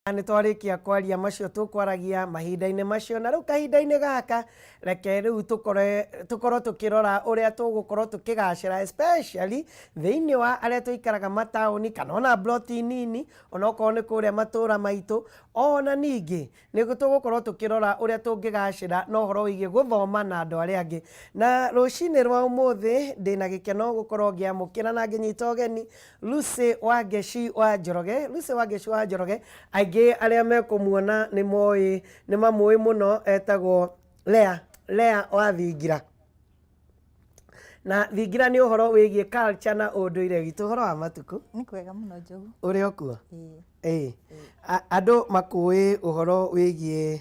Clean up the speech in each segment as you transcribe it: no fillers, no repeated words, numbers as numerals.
Nĩ twarĩkia kwaria macio tũkwaragia mahinda-inĩ macio, na rĩu kahinda-inĩ gaka reke rĩu tũkorwo tũkĩrora ũrĩa tũgũkorwo tũkĩgacĩra, especially thĩinĩ wa arĩa tũikaraga mataũni kana ona mburoti nini, onokorwo nĩ kũrĩa matũra maitũ. Ona ningĩ nĩ tũgũkorwo tũkĩrora ũrĩa tũngĩgacĩra na ũhoro wĩgiĩ gũthoma na andũ arĩa angĩ. Na rũcinĩ rwa ũmũthĩ ndĩna gĩkeno gũkorwo ngĩamũkĩra na ngĩnyita ũgeni Lucy Wangeci wa Njoroge. Lucy Wangeci wa Njoroge, aingĩ arĩa mekũmuona nĩ moĩ, nĩ mamũĩ mũno, etagwo Lea, Lea wa Thingira. Na Thingira nĩ ũhoro wĩgiĩ culture na ũndũire witũ. Ũhoro wa matukũ? Nĩ kwega mũno, Njogu. Ũrĩ o kuo? Ĩĩ. Ĩĩ. Andũ makũĩ ũhoro wĩgiĩ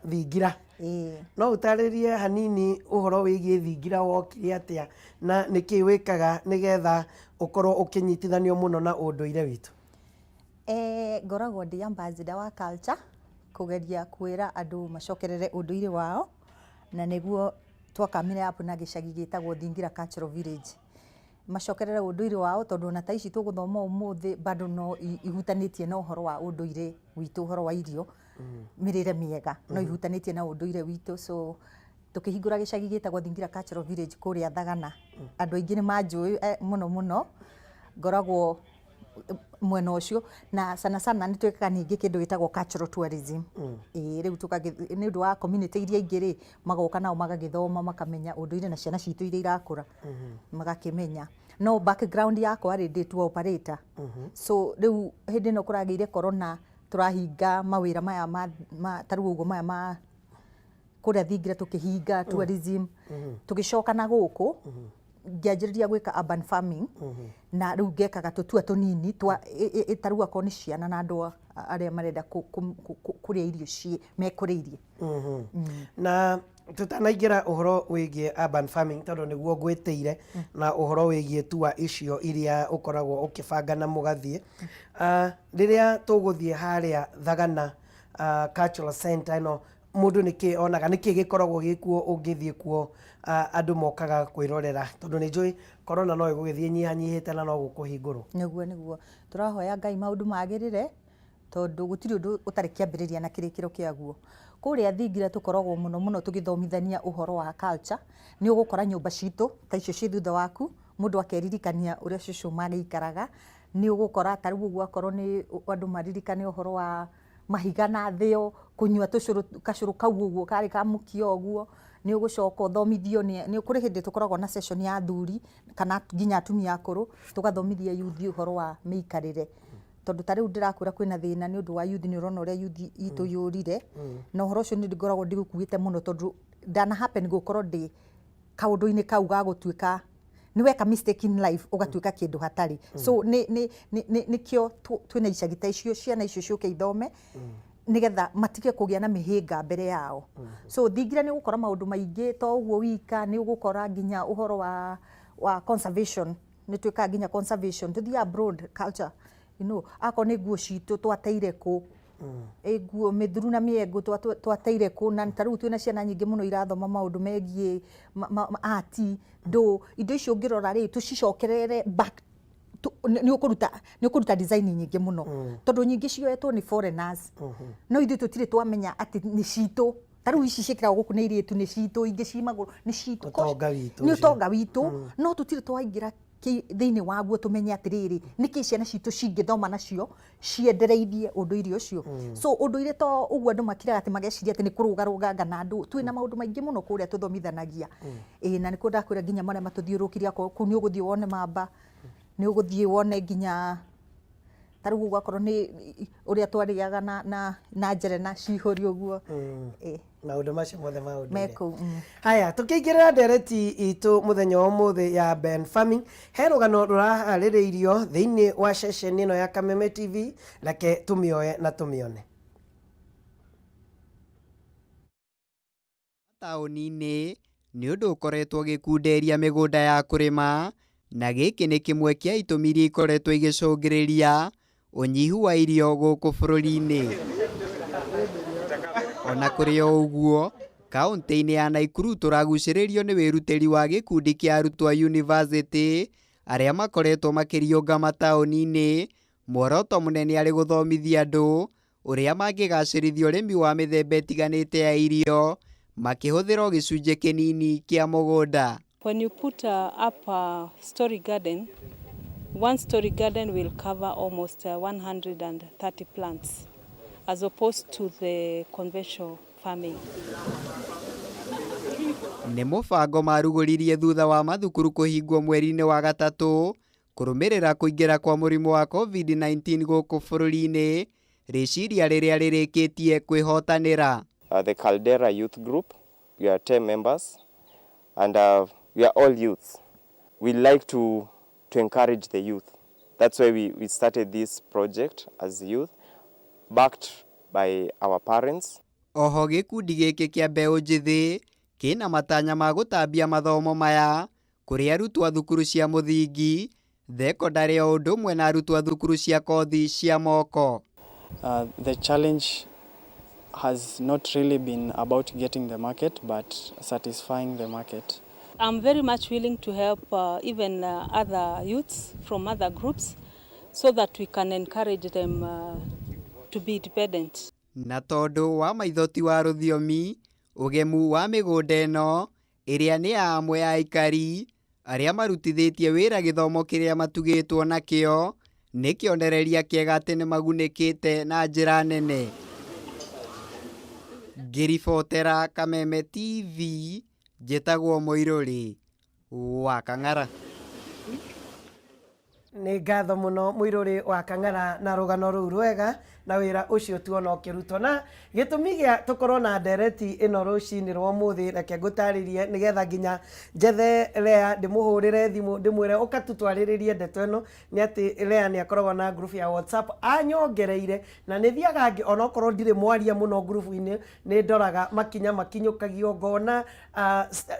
thingira. No ũtarĩrie hanini ũhoro wĩgiĩ thingira, wokire atĩa na nĩkĩ wĩkaga nĩgetha ũkorwo ũkĩnyitithanio mũno na ũndũire witũ? Ngoragwo ndĩ ambassador wa culture, kũgeria kwĩra andũ macokerere ũndũire wao, na nĩguo twakamire up na gĩcagi gĩtagwo Thingira Cultural Village. Macokerere ũndũire wao tondũ ona ta ici tũgũthoma ũmũthĩ bado no ihutanĩtie na ũhoro wa ũndũire witũ, ũhoro wa irio, mĩrĩre mĩega no ihutanĩtie na ũndũire witũ. So tũkĩhingũra gĩcagi gĩtagwo Thingira Cultural Village kũrĩa Thagana. Andũ aingĩ nĩ manjũĩ mũno mũno, ngoragwo mwena ũcio, na sana sana nĩ twĩkaga ningĩ kĩndũ gĩtagwo cultural tourism. Ĩĩ, rĩu nĩ ũndũ wa community iria ingĩ rĩ, magoka nao magagĩthoma, makamenya ũndũire, na ciana citũ iria irakũra magakĩmenya. No background yakwa rĩ, ndĩ tour operator. So rĩu hĩndĩ ĩno kũragĩire corona, tũrahinga mawĩra maya ma ta rĩu ũguo maya ma kũrĩa Thingira, tũkĩhinga tourism, tũgĩcoka na gũkũ ngĩanjĩrĩria gwĩka urban farming, na rĩu ngekaga tũtua tũnini twa ta rĩu akorwo nĩ ciana na andũ arĩa marenda kũrĩa irio ciĩ mekũrĩirie. Na tũtanaingĩra ũhoro wĩgiĩ urban farming, tondũ nĩguo ngwĩtĩire, na ũhoro wĩgiĩ tour icio iria ũkoragwo ũkĩbanga na mũgathiĩ, rĩrĩa tũgũthiĩ harĩa Thagana Cultural Center ĩno, mũndũ nĩkĩ onaga, nĩkĩ gĩkoragwo gĩkuo ũngĩthiĩ kuo, andũ mokaga kwĩrorera? Tondũ nĩ njũĩ corona no ĩgũgĩthiĩ nyihanyihĩte na no gũkũhingũrwo. Nĩguo tũrahoya Ngai maũndũ magĩrĩre, tondũ gũtirĩ ũndũ ũtarĩ kĩambĩrĩria na kĩrĩkĩro kĩaguo. Kũrĩa Thingira tũkoragwo mũno mũno tũgĩthomithania ũhoro wa culture. Nĩ ũgũkora nyũmba citũ ta icio ciĩ thutha waku, mũndũ akeririkania ũrĩa cũcũ magĩikaraga. Nĩ ũgũkora ta rĩu ũguo akorwo nĩ andũ maririkane ũhoro wa mahiga na thĩo, kũnyua tũcũrũ, kacũrũ kau ũguo karĩ ka mũkia ũguo. Nĩ ũgũcoka ũthomithio nĩ kũrĩ hĩndĩ tũkoragwo na session ya athuri kana nginya atumia akũrũ, tũgathomithia youth ũhoro wa mĩikarĩre, tondũ ta rĩu ndĩrakwĩra kwĩna thĩna nĩ ũndũ wa youth. Nĩ ũrona ũrĩa youth itũ yũrire, na ũhoro ũcio nĩ ngoragwo ndĩũkuĩte mũno, tondũ ndana happen gũkorwo ndĩ kaũndũ-inĩ kau ga gũtuĩka nĩ weka mistake in life, ũgatuĩka kĩndũ hatarĩ. So nĩ nĩkĩo twĩna icagi ta icio, ciana icio ciũke ithome nĩgetha matige kũgĩa na mĩhĩnga mbere yao. So Thingira nĩ ũgũkora maũndũ maingĩ to ũguo wika, nĩ ũgũkora nginya ũhoro wa conservation. Nĩ twĩkaga nginya conservation, tũthiaga abroad culture, akorwo nĩ nguo citũ twateire kũ, ĩ nguo mĩthuru na mĩengũ twateire kũ. Na ta rĩu twĩna ciana nyingĩ mũno irathoma maũndũ megiĩ art, ndũ indo icio ũngĩrora rĩ, tũcicokerere back nĩ ũkũruta design nyingĩ mũno, tondũ nyingĩ cioetwo nĩ foreigners, no ithuĩ tũtirĩ twamenya atĩ nĩ citũ. Ta rĩu ici ciĩkĩragwo gũkũ nĩ airĩtu nĩ citũ, ingĩ ci magũrũ nĩ citũ. Ũtonga witũ Nĩ ũcio. Ũtonga witũ, no tũtirĩ twaingĩra thĩinĩ waguo tũmenye atĩrĩrĩ, nĩkĩ ciana citũ cingĩthoma nacio ciendereithie ũndũire ũcio. So ũndũire to ũguo andũ makiraga atĩ mageciria atĩ nĩ kũrũgarũganga na andũ. Twĩna maũndũ maingĩ mũno kũrĩa tũthomithanagia. Ĩĩ, na nĩkuo ndakwĩra nginya marĩa matũthiũrũrũkĩirie, akorwo kũu nĩ ũgũthiĩ wone mamba, nĩ ũgũthiĩ wone nginya ta rĩu ũguo akorwo nĩ ũrĩa twarĩaga na njerena cihũri ũguo. Ĩĩ. Maũndũ macio mothe ma ũndũire Mekũu. Haya, tũkĩingĩrĩra ndereti itũ mũthenya wa ũmũthĩ ya urban farming, he rũgano rũraharĩrĩirio thĩinĩ wa ceceni ĩno ya Kameme TV. Reke tũmĩoe na tũmĩone. Taũni-inĩ nĩ ũndũ ũkoretwo ũgĩkunderia mĩgũnda ya kũrĩma, na gĩkĩ nĩ kĩmwe kĩa itũmi iria ikoretwo igĩcũngĩrĩria ũnyihu wa irio gũkũ bũrũri-inĩ. Ona kũrĩ o ũguo, kaũntĩ-inĩ ya Naikuru tũragucĩrĩrio nĩ wĩrutĩri wa gĩkundi kĩa arutwo a yunivasĩtĩ arĩa makoretwo makĩriũnga mataũni-inĩ. Muoroto mũnene arĩ gũthomithia andũ ũrĩa mangĩgacĩrithia ũrĩmi wa mĩthemba ĩtiganĩte ya irio makĩhũthĩra o gĩcunjĩ kĩnini kĩa mũgũnda. When you put up a story garden, one story garden will cover almost 130 plants, as opposed to the conventional farming. Nĩ mũbango marugũririe thutha wa mathukuru kũhingwo mweri-inĩ wa gatatũ kũrũmĩrĩra kũingĩra kwa mũrimũ wa COVID-19 gũkũ bũrũri-inĩ, rĩciria rĩrĩa rĩrĩkĩtie kwĩhotanĩra. The Caldera Youth Group, we are 10 members and we are all youths. We like to encourage the youth. That's why we started this project as youth, backed by our parents. Oho gĩkundi gĩkĩ kĩa mbeũ njĩthĩ kĩna matanya ma gũtambia mathomo maya kũrĩ arutwo a thukuru cia mũthingi, thekondarĩ o ũndũ ũmwe na arutwo a thukuru cia kothi cia moko. The challenge has not really been about getting the market, but satisfying the market. I'm very much willing to help even other youths from other groups so that we can encourage them to be independent. Na tondũ wa maitho ti wa rũthiomi, ũgemu wa mĩgũnda ĩno ĩrĩa nĩ ya amwe a aikari arĩa marutithĩtie wĩra gĩthomo kĩrĩa matugĩtwo nakĩo nĩ kĩonereria kĩega atĩ nĩ magunĩkĩte na njĩra nene. Ngĩribotera Kameme TV, njĩtagwo Mũirũrĩ wa Kang'ara. Nĩ ngatho mũno Mũirũrĩ wa Kang'ara na rũgano rũu rwega na wĩra ũcio tuona ũkĩrutwo. Na gĩtũmi gĩa tũkorwo na ndereti ĩno rũcinĩ rwa ũmũthĩ, reke ngũtarĩrie nĩgetha nginya njethe Lea ndĩmũhũrĩre thimũ ndĩmwĩre ũka tũtwarĩrĩrie ndeto ĩno, nĩ atĩ Lea nĩ akoragwo na group ya WhatsApp anyongereire, na nĩ thiaga ngĩ onokorwo ndirĩ mwaria mũno group-inĩ, nĩ ndoraga makinya makinyũkagio ngona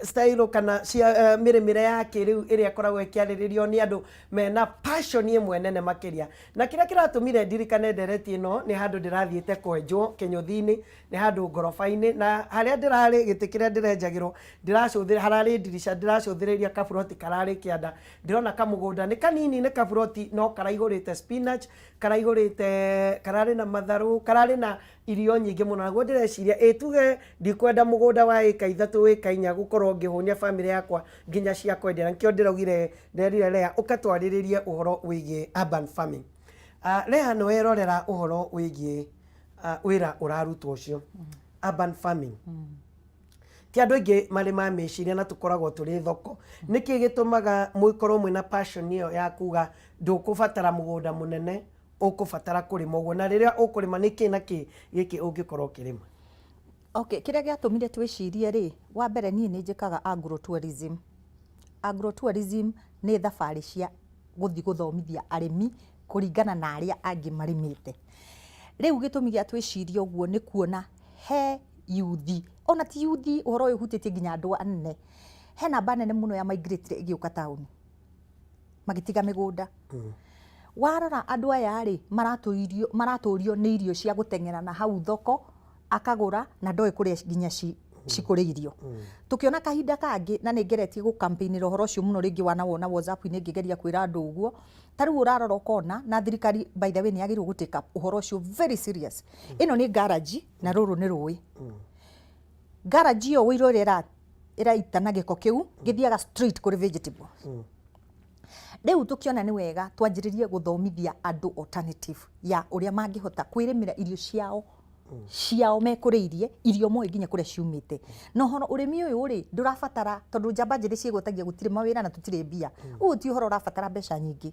style kana cia mĩrĩmĩre ya kĩrĩu ĩrĩa ĩkoragwo ĩkĩarĩrĩrio nĩ andũ mena passion ĩmwe nene makĩria. Na kĩrĩa kĩratũmire ndirikane ndereti ĩno nĩ handũ ndĩrathiĩte kwenjwo kĩnyũthi-inĩ, nĩ handũ ngoroba-inĩ, na harĩa ndĩrarĩ gĩtĩ kĩrĩa ndĩrenjagĩrwo ndĩracũthĩrĩria, hararĩ ndirica ndĩracũthĩrĩria kaburoti kararĩ kĩanda, ndĩrona kamũgũnda nĩ kanini, nĩ kaburoti no karaihũrĩte spinach, karaihũrĩte, kararĩ na matharũ, kararĩ na irio nyingĩ mũno. Naguo ndĩreciria ĩ tuge ndikwenda mũgũnda wa ĩka 3 ĩka 4 gũkorwo ngĩhũnia bamĩrĩ yakwa nginya cia kwendia, na nĩkĩo ndĩraugire nderire Lea ũkatwarĩrĩrie ũhoro wĩgiĩ urban farming. Lea, nĩ werorera ũhoro wĩgiĩ wĩra ũrarutwo ũcio urban farming, ti andũ aingĩ marĩ mamĩciria na tũkoragwo tũrĩ thoko. Nĩkĩ gĩtũmaga mũkorwo mwĩna passion ĩyo ya kuga ndũkũbatara mũgũnda mũnene, ũkũbatara kũrĩma ũguo, na rĩrĩa ũkũrĩma nĩkĩ na kĩ gĩkĩ ũngĩkorwo ũkĩrĩma? Okay, kĩrĩa gĩatũmire twĩcirie rĩ, wa mbere niĩ nĩ njĩkaga agrotourism. Agrotourism nĩ thabarĩ cia gũthiĩ gũthomithia arĩmi kũringana na arĩa angĩ marĩmĩte. Rĩu gĩtũmi gĩa twĩcirie ũguo nĩ kuona he yuthi, ona ti yuthi, ũhoro ũyũ ũhutĩtie nginya andũ anene. He namba nene mũno ya migrate ĩgĩũka taũni, magĩtiga mĩgũnda. Warora andũ aya rĩ, maratũrio nĩ irio cia gũteng'era na hau thoko, akagũra na ndoĩ kũrĩa nginya cikũrĩirio. Tũkĩona kahinda kangĩ, na nĩ ngeretie gũ-campaign-ĩra ũhoro ũcio mũno, rĩngĩ wanawona WhatsApp-inĩ ngĩgeria kwĩra andũ ũguo. Ta rĩu ũrarora ũkona, na thirikari by the way nĩ yagĩrĩirwo gũ take up ũhoro ũcio very serious. Ĩno nĩ garage na rũrũ nĩ rũĩ. Garage ĩyo ũiro ĩrĩa ĩraita na gĩko kĩu gĩthiaga straight kũrĩ vegetable. Rĩu tũkĩona nĩ wega twanjĩrĩrie gũthomithia andũ alternative ya ũrĩa mangĩhota kwĩrĩmĩra irio ciao mekũrĩirie, irio moĩ nginya kũrĩa ciumĩte. Na ũhoro ũrĩmi ũyũ rĩ, ndũrabatara, tondũ njamba njĩthĩ ciĩgwetagia gũtirĩ mawĩra na tũtirĩ mbia. Ũyũ ti ũhoro ũrabatara mbeca nyingĩ,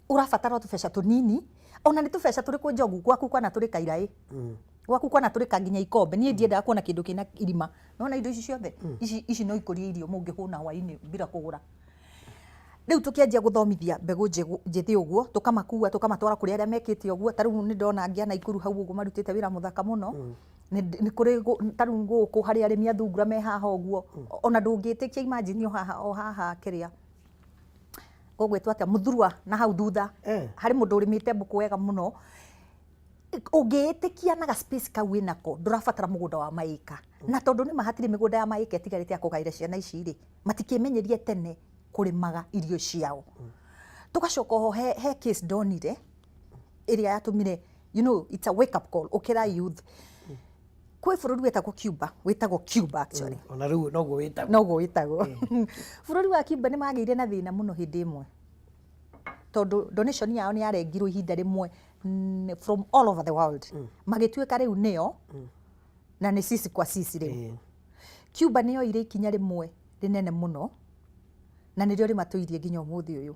ũrabatara o tũbeca tũnini. Ona nĩ tũbeca tũrĩkũ njogu gwaku kwana tũrĩka iraĩ, gwaku kwana tũrĩka nginya ikombe. Niĩ ndiendaga kuona kĩndũ kĩna irima. Nona indo ici ciothe ici no ikũrie irio mũngĩhũna hwainĩ bila kũgũra. Rĩu tũkĩanjia gũthomithia mbegũ njĩthĩ ũguo, tũkamakua tũkamatwara kũrĩ arĩa mekĩte ũguo. Ta rĩu nĩ ndona angĩ a Naikuru hau ũguo marutĩte wĩra mũthaka mũno. Nĩ kũrĩ ta rĩu gũkũ harĩ arĩmi a thungura me haha ũguo, ona ndũngĩtĩkia, imagine o haha, o haha kĩrĩa gũgwĩtwo atĩa, Mũthurwa na hau thutha, harĩ mũndũ ũrĩmĩte mbũkũ wega mũno. Ũngĩĩtĩkia na ga space kau wĩnako, ndũrabatara mũgũnda wa maĩka. Na tondũ nĩma hatirĩ mĩgũnda ya maĩka ĩtigarĩte ya kũgaĩra ciana ici rĩ, matikĩmenyerie tene kũrĩmaga irio ciao. Tũgacoka oho he case ndonire Ĩrĩa yatũmire, it's a wake up call, ũkĩra youth. Kwĩ bũrũri wĩtagwo Cuba, wĩtagwo Cuba actually. Ona rĩu noguo wĩtagwo. Noguo wĩtagwo. Bũrũri wa Cuba nĩ magĩire na thĩna mũno hĩndĩ ĩmwe, tondũ donation yao nĩ yarengirwo ihinda rĩmwe from all over the world. Magĩtuĩka rĩu nĩo na nĩ sisi kwa sisi rĩu. Cuba nĩ yoire ikinya rĩmwe rĩnene mũno, na nĩrĩo rĩmatũirie nginya ũmũthĩ ũyũ.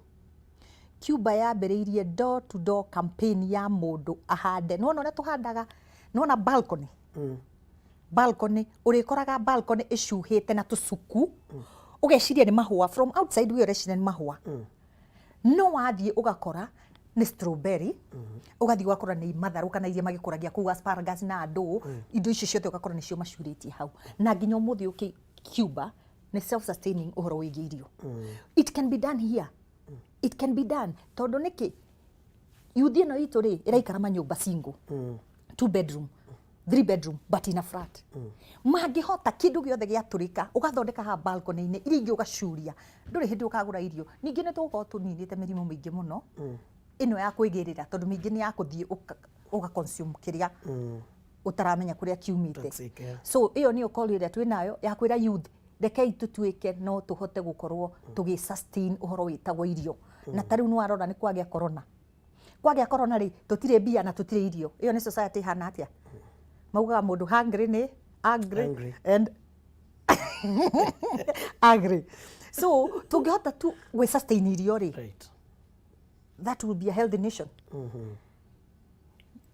Cuba yambĩrĩirie door to door campaign ya mũndũ ahande. Nĩwona ũrĩa tũhandaga? Nĩwona balcony? Balcony, ũrĩkoraga balcony ĩcuhĩte na tũcuku, ũgeciria nĩ mahũa. From outside we ũreciria nĩ mahũa. No wathiĩ ũgakora nĩ strawberry, ũgathiĩ ũgakora nĩ matharũ kana iria magĩkũragia kũu, asparagus na ndũ, indo icio ciothe ũgakora nĩcio macurĩtie hau. Na nginya ũmũthĩ ũkĩ Cuba nĩ self sustaining ũhoro wĩgiĩ irio. It can be done here. It can be done. Tondũ nĩkĩ? Youth ĩno itũ rĩ, ĩraikara manyũmba single. Two bedroom, three bedroom, but in a flat. Mangĩhota kĩndũ gĩothe gĩatũrĩka, ũgathondeka haha balcony-inĩ, iria ingĩ ũgacuria. Ndũrĩ hĩndĩ ũkagũra irio. Ningĩ nĩ tũgũkorwo tũninĩte mĩrimũ mĩingĩ mũno. Ĩno ya kwĩgĩrĩra, tondũ mĩingĩ nĩ ya kũthiĩ ũga consume kĩrĩa ũtaramenya kũrĩa kiumĩte. Toxic, yeah. So ĩyo nĩyo call ĩrĩa twĩnayo ya kwĩra youth, rekei tũtuĩke no tũhote gũkorwo tũgĩ sustain ũhoro wĩtagwo irio. Na ta rĩu nĩ warora nĩ kwagĩa corona. Kwagĩa corona rĩ, tũtirĩ mbia na tũtirĩ irio. Ĩyo nĩ society ĩhana atĩa? Maugaga mũndũ hungry nĩ angry, Angry. And angry. So tũngĩhota tu gwĩ sustain irio rĩ, that will be a healthy nation.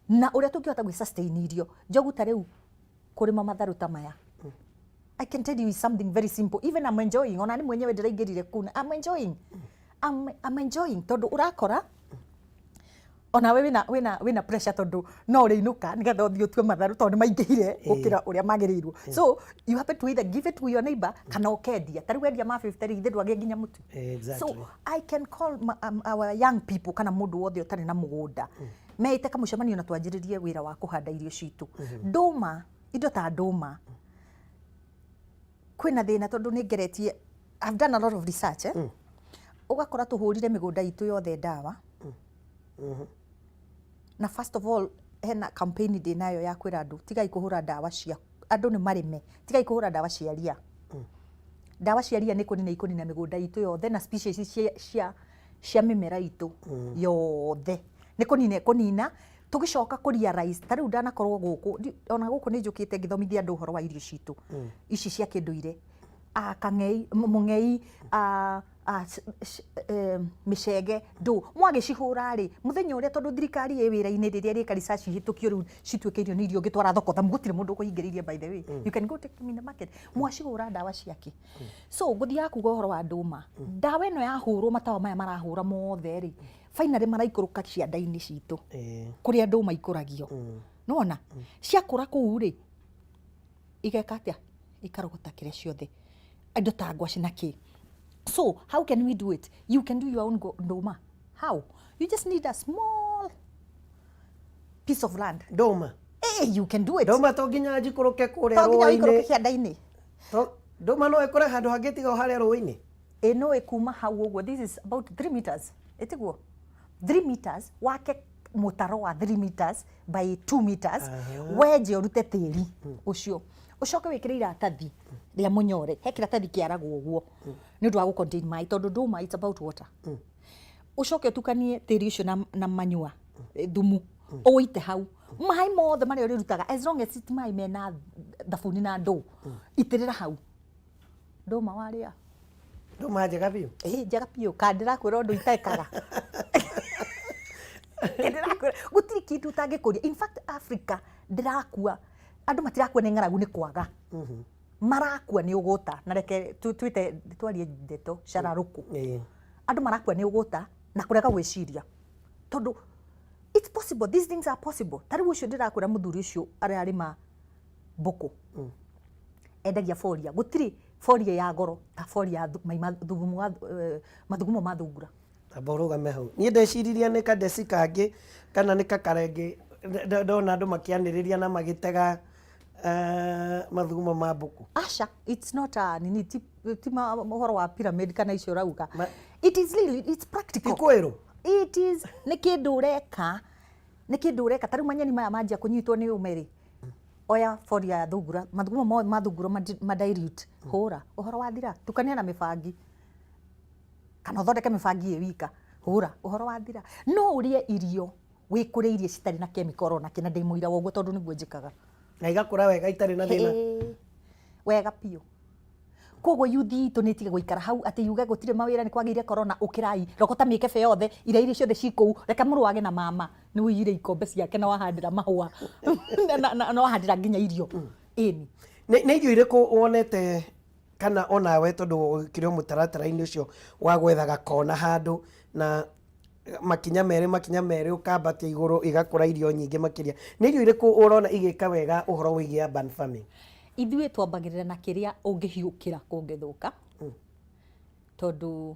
Na ũrĩa tũngĩhota gwĩ sustain irio, njogu ta rĩu kũrĩma matharũ ta maya, I can tell you is something very simple. Even I'm enjoying. Ona ni mwenyewe ndĩraingĩrire kuu na I'm enjoying. I'm enjoying tondũ ũrakora onawe wĩna pressure, tondũ no ũrĩinũka nĩgetha ũthiĩ ũtue matharũ, tondũ nĩ maingĩhire gũkĩra ũrĩa magĩrĩirwo. So you happen to either give it to your neighbor kana ũkendia. Ta rĩu wendia ma 50 rĩ, ithe ndwagĩa nginya mũtu. So I can call our young people kana mũndũ wothe ũtarĩ na mũgũnda, meite kamũcemanio na twanjĩrĩrie wĩra wa kũhanda irio citũ. Ndũma, indo ta ndũma, kwĩna thĩna tondũ nĩ ngeretie, I've done a lot of research, eh? Ũgakora tũhũrire mĩgũnda itũ yothe ndawa. Na first of all, hena campaign ndĩ nayo ya kwĩra andũ, tigai kũhũra ndawa cia andũ, nĩ marĩme, tigai kũhũra ndawa cia ria. Ndawa cia ria nĩ kũnina ikũnina mĩgũnda itũ yothe na species cia mĩmera itũ yothe, nĩ kũnina ĩkũnina. Tũgĩcoka kũ realize ta rĩu ndanakorwo gũkũ, ona gũkũ nĩ njũkĩte ngĩthomithia andũ ũhoro wa irio citũ ici cia kĩndũire, kang'ei, mũng'ei, mĩcege, ndũ mwagĩcihũra rĩ mũthenya ũrĩa, tondũ thirikari ĩ wĩra-inĩ, rĩrĩa rĩka research ihĩtũkio rĩu cituĩke irio nĩ irio ũngĩtwara thoko thamu, gũtirĩ mũndũ ũkũhingĩrĩirie. By the way, you can go take them in the market. Mwacihũra ndawa ciake. So ngũthiaga kuga ũhoro wa ndũma, ndawa ĩno yahũrwo, matawa maya marahũra mothe rĩ, finally maraikũrũka cianda-inĩ citũ kũrĩa ndũma ikũragio. Nĩwona ciakũra kũu rĩ, igeka atĩa? Ikarogota kĩrĩa ciothe, indo ta ngwacĩ na kĩ. So how can we do it? You can do your own ndũma. How? You just need a small piece of land. Ndũma. Hey, you can do it. Ndũma to nginya njikũrũke kũrĩa To nginya ũikũrũke rũĩ-inĩ? Kĩanda-inĩ. Ndũma no ĩkũre handũ hangĩ tiga o harĩa rũĩ-inĩ? Ĩ, no ĩkuma hau ũguo. This is about 3 meters, ĩtiguo? 3 meters, wake mũtaro wa 3 meters by 2 meters, wenje, ũrute tĩri ũcio, ũcoke wĩkĩre iratathi rĩa mũnyore. He kĩratathi kĩaragwo ũguo nĩ ũndũ wa gũ contain maĩ, tondũ ndũma, it's about water. Ũcoke ũtukanie tĩri ũcio na manyua, thumu, ũite hau. Maĩ mothe marĩa ũrĩrutaga, as long as ti maĩ mena thabuni na ndũ, itĩrĩra hau. Ndũma warĩa. Ndũma njega biũ. Ĩ njega biũ. Ka ndĩrakwĩra ũndũ itekaga, ndĩrakwĩra gũtirĩ kĩndũ ũtangĩkũria. In fact, Africa ndĩrakua, andũ matirakua nĩ ng'aragu, nĩ kwaga marakua nĩ ũgũta. Na reke twĩte, twarie ndeto cararũkũ. Andũ marakua nĩ ũgũta na kũrega gwĩciria, tondũ it's possible, these things are possible. Ta rĩu ũcio ndĩrakwĩra, mũthuri ũcio ararĩma mbũkũ, endagia foliar. Gũtirĩ foliar ya goro ta foliar ya mai mathugumo mathugumo ma thungura. Amba ũrũgame hau. Niĩ ndeciririe nĩ kadeci kangĩ kana nĩ kakarenge ndona andũ makĩanĩrĩria na magĩtega mathugumo ma mbũkũ. Aca, it's not a nini, ti ũhoro wa pyramid kana icio ũrauga. It is really, it's practical. Ti kwĩrwo. It is, nĩ kĩndũ ũreka. Nĩ kĩndũ ũreka ta rĩu manyeni maya manjia kũnyitwo nĩ ũme rĩ, oya boria ya thungura, mathugumo ma thungura ma dilute, hũra, ũhoro wathira, tukania na mĩbangi kana ũthondeke mĩbangi ĩ wika, hũra, ũhoro wathira. No ũrĩe irio wĩkũrĩirie citarĩ na chemical ona kĩ, na ndĩ mũira wa ũguo tondũ nĩguo njĩkaga. Na igakũra wega itarĩ na thĩna. Hĩĩ, wega biũ. Koguo yuthi itũ nĩ ĩtige gũikara hau atĩ yuge gũtirĩ mawĩra nĩ kwagĩire corona, ũkĩrai, rokota mĩkebe yothe, iria iria ciothe ci kũu, reke mũrũage na mama, nĩ ũiyire ikombe ciake na wahandĩra mahũa na wahandĩra nginya irio. Ĩni. Nĩ irio irĩkũ wonete kana onawe tondũ ũkĩrĩ o mũtaratara-inĩ ũcio wa gwethaga kona handũ na makinya merĩ makinya merĩ ũkambatia igũrũ igakũra irio nyingĩ makĩria, nĩ irio irĩkũ ũrona igĩka wega ũhoro wĩgiĩ urban farming? Ithuĩ twambagĩrĩra na kĩrĩa ũngĩhiũkĩra kũngĩthũka, tondũ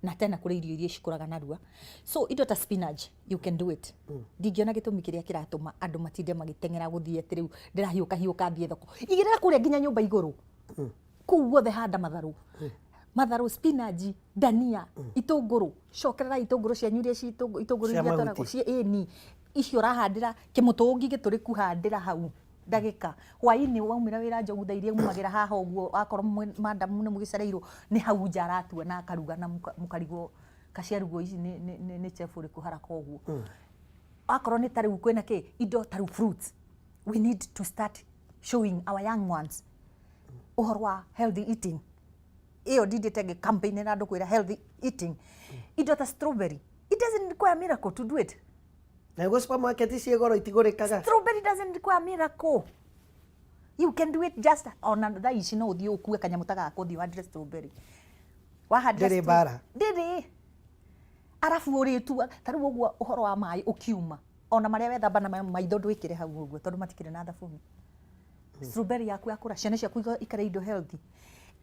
na tena kũrĩ irio iria cikũraga narua, so indo ta spinach you can do it. Ndingĩona gĩtũmi kĩrĩa kĩratũma andũ matinde magĩteng'era gũthiĩ atĩ rĩu ndĩrahiũka hiũka thiĩ thoko, igĩrĩra kũrĩa nginya nyũmba igũrũ, kũu guothe handa matharũ, matharũ, spinach, dania, itũngũrũ, cokerera itũngũrũ cianyu iria ci itũngũrũ Cia iria twaragwo mahuti. ĩni icio ũrahandĩra kĩmũtũngi gĩtũrĩku handĩra hau ndagĩka hwainĩ waumĩra wĩra Njogu thaa iria umagĩra haha ũguo, akorwo madamu nĩ mũgĩcereirwo nĩ hau nja aratua na akaruga na mũkarigwo kaciarugwo ici nĩ chef ũrĩkũ haraka ũguo. Akorwo nĩ ta rĩu kwĩna kĩ indo ta rĩu fruits, we need to start showing our young ones ũhoro wa healthy eating. Ĩyo ndindĩte ngĩ campaign na andũ kwĩra healthy eating. Indo ta strawberry, it doesn't require miracle to do it. Na nĩguo supermarket ciĩ goro itigũrĩkaga. Strawberry doesn't require miracle. You can do it just ona thaa ici no ũthiĩ ũkue kanyamũ ta gaka ũthiĩ ũhandĩre strawberry. Wahandĩra Ndĩrĩ mbara. Ndĩrĩ. Arabu ũrĩtua ta rĩu ũguo ũhoro wa maĩ ũkiuma ona marĩa wethamba na maitho ndwĩkĩre hau ũguo tondũ matikĩrĩ na thabuni. Strawberry yaku yakũra, ciana ciaku ikarĩa indo healthy.